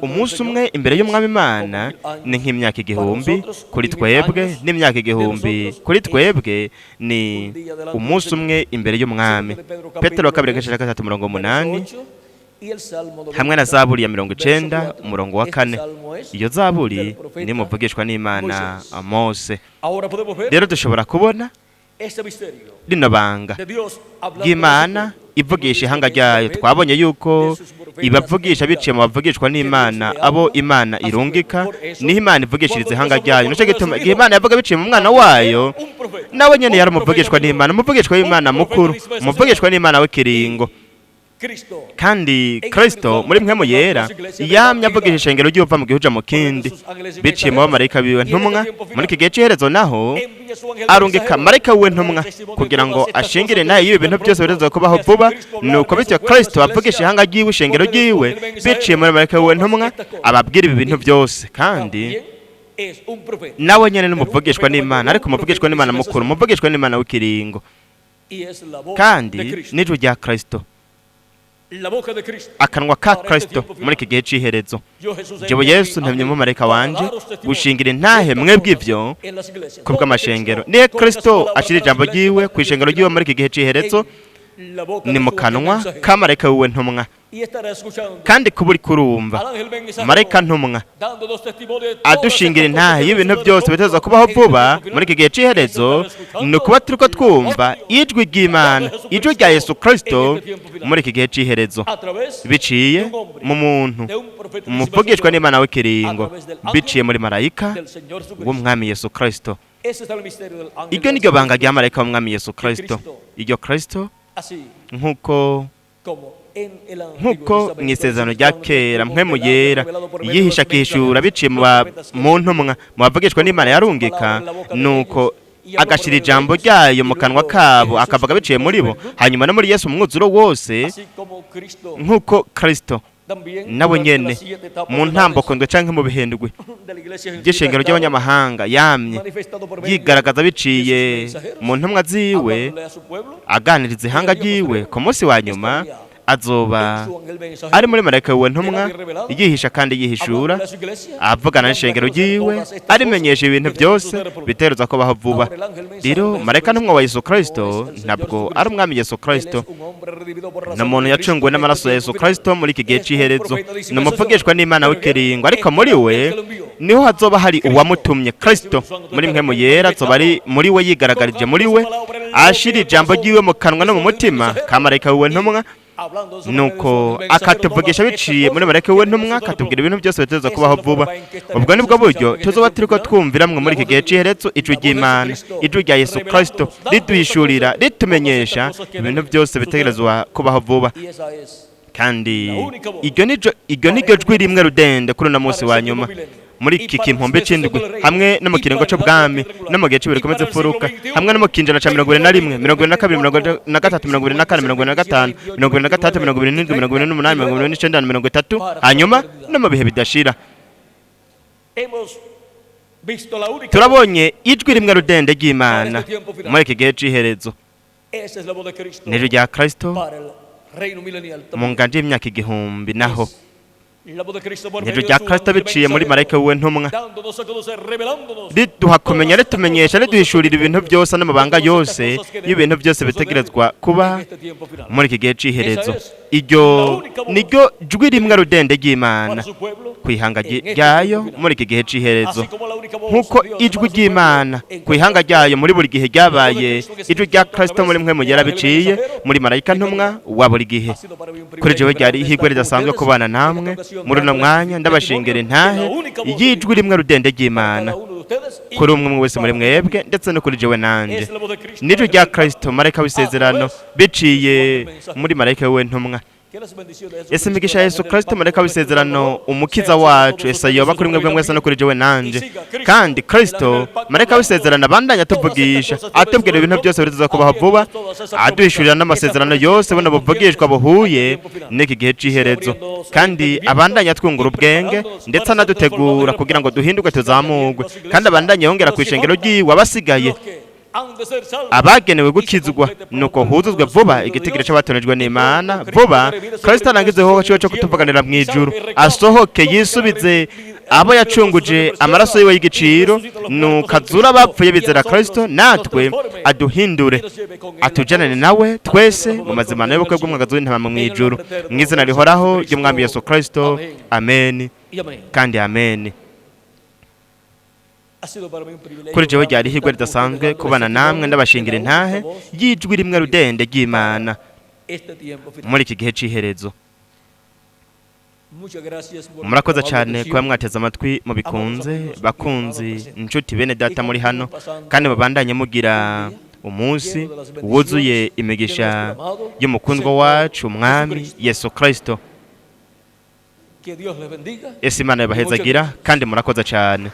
[SPEAKER 2] Umunsi umwe imbere y'umwami Imana ni nk'imyaka 1000 kuri twebwe, n'imyaka 1000 kuri twebwe ni umunsi umwe imbere y'umwami. Petero wa kabiri agace ka 3 umurongo 8, hamwe na Zaburi ya 90 umurongo wa 4. Iyo zaburi ni muvugishwa n'Imana Mose. Rero dushobora kubona rino banga ry'Imana ivugisha ihanga ryayo. Twabonye yuko ibavugisha biciye mu bavugishwa n'Imana, abo Imana irungika, niho Imana ivugishiriza ihanga ryayo. Nico gituma igihe Imana yavuga biciye mu mwana wayo, nawe nyene yari umuvugishwa n'Imana, umuvugishwa w'Imana mukuru, umuvugishwa n'Imana w'ikiringo. Kandi Kristo muri mpwemu yera yamye avugisha ishengero ry'uva mu gihuja mu kindi biciye mu bamarayika biwe ntumwa. Muri iki gihe c'iherezo naho arungika marayika wiwe ntumwa kugira ngo ashingire naye y'ibi bintu byose bizoza kubaho vuba. Nuko bityo Kristo avugisha ihanga ryiwe, ishengero ryiwe, biciye muri marayika wiwe ntumwa, ababwira ibi bintu byose. Kandi nawe nyene n'umuvugishwa n'Imana, ariko umuvugishwa n'Imana mukuru, umuvugishwa n'Imana w'ikiringo, kandi n'ijwi rya Kristo, akanwa ka Kristo muri iki gihe c'iherezo. Jewe Yesu ntemye umumarayika wanje gushingira intahe mwebwe ivyo kubw'amashengero. Niyo Kristo ashira ijambo ryiwe ku ishengero ryiwe muri iki gihe c'iherezo ni mu kanwa ka marayika wiwe ntumwa. Kandi kuba uri kurumva marayika ntumwa adushingira intahe y'ibintu byose biteza kubaho vuba muri iki gihe c'iherezo, ni ukuba turiko twumva ijwi ry'Imana, ijwi rya Yesu Kristo muri iki gihe c'iherezo, biciye mu muntu umuvugishwa n'Imana w'ikiringo, biciye muri marayika w'umwami Yesu Kristo. Iryo ni ryo banga rya marayika w'umwami Yesu Kristo. Iryo Kristo, nk'uko mu isezerano rya kera mpwemu yera yihisha akihishura biciye mu ntumwa, mu bavugishwa n'Imana yarungika, nuko agashira ijambo ryayo mu kanwa kabo akavuga biciye muri bo, hanyuma no muri Yesu umwuzuro wose, nk'uko Kristo nawe nyene mu ntamboko ndwe canke mu bihendwe by'ishengero ry'abanyamahanga yamye yigaragaza biciye mu ntumwa ziwe, aganiriza ihanga ryiwe, ku munsi wa nyuma azoba ari muri marayika wiwe ntumwa, yihisha kandi yihishura, avugana n'ishengero ryiwe, arimenyesha ibintu byose biteruza kubaho vuba. Rero marayika ntumwa wa Yesu Kristo ntabwo ari umwami Yesu Kristo, ni umuntu yacunguwe n'amaraso ya Yesu Kristo muri iki gihe c'iherezo, ni umuvugishwa n'Imana w'ikiringo, ariko muri we Niho hazoba hari uwamutumye, Kristo muri Mpwemu Yera, azoba ari muri we, yigaragarije muri we, ashira ijambo ryiwe mu kanwa no mu mutima ka marayika wiwe ntumwa, nuko akatuvugisha biciye muri marayika wiwe ntumwa, akatubwira ibintu byose biteza kubaho vuba. Ubwo nibwo buryo tuzoba turiko twumviramwo muri iki gihe c'iherezo ijwi ry'Imana, ijwi rya Yesu Kristo riduhishurira, ritumenyesha ibintu byose bitegerezwa kubaho vuba. Kandi iryo niryo jwi rimwe rudende kuri uno munsi wa nyuma, muri iki kimpombe c'indwi, hamwe no mu kiringo c'ubwami, no mu gihe c'ibiri komeze furuka, hamwe no mu kinjana ca 21, 22, 23, 24, 25, 26, 27, 28, 29 na 30, hanyuma no mu bihe bidashira. Turabonye ijwi rimwe rudende ry'Imana muri iki gihe c'iherezo, n'ijwi rya Kristo mu nganje y'imyaka 1000 naho, n'ijwi rya Kristo biciye muri marayika wiwe ntumwa, riduha kumenya, ritumenyesha, riduhishurira ibintu byose n'amabanga yose y'ibintu byose bitegerezwa kuba muri iki gihe c'iherezo. Iryo niryo jwi rimwe rudende ry'Imana ku ihanga ryayo muri iki gihe c'iherezo, nk'uko ijwi ry'Imana ku ihanga ryayo muri buri gihe ryabaye ijwi rya Kristo muri Mpwemu Yera biciye muri marayika ntumwa wa buri gihe. Kuri jewe ryari ihigwe ridasanzwe kubana namwe muri uno mwanya, ndabashingera intahe y'ijwi rimwe rudende ry'Imana kuri umwe umwe wese muri mwebwe, ndetse no kuri jewe nanje. N'ijwi rya Kristo, marayika w'isezerano, biciye muri marayika wiwe ntumwa. Ese imigisha ya Yesu Kristo, marayika w'isezerano, umukiza wacu, ese yoba kuri mwebwe mwese no kuri jewe nanje. Kandi Kristo, marayika w'isezerano, abandanya atuvugisha, atubwira ibintu byose biza kubaho vuba, aduhishurira n'amasezerano yose buno buvugishwa buhuye n'iki gihe c'iherezo, kandi abandanya twungura ubwenge, ndetse anadutegura kugira ngo duhinduke, tuzamurwe, kandi abandanya yongera ku ishengero ry'iwe abasigaye abagenewe gukizwa, nuko huzuzwe vuba igitigiri c'abatonejwe n'Imana. Vuba Kristo arangizeho ciwe co kutuvuganira mu ijuru, asohoke yisubize abo yacunguje amaraso yiwe y'igiciro, nuko azura abapfuye bizera Kristo, natwe aduhindure, atujanane nawe twese mu mazimano y'ubukwe bw'umwagazi w'intama mu ijuru, mu izina rihoraho ry'Umwami Yesu Kristo, amen kandi amen. Kuri jewe ryari ihirwe ridasanzwe kubana namwe, ndabashingira intahe y'ijwi rimwe rudende ry'Imana muri iki gihe c'iherezo. Murakoze cyane kuba mwateze amatwi mubikunze. Bakunzi, inshuti, bene data muri hano, kandi babandanye mugira umunsi wuzuye imigisha y'umukundwa wacu, Umwami Yesu Kristo. Ese Imana yabahezagira, kandi murakoze cyane.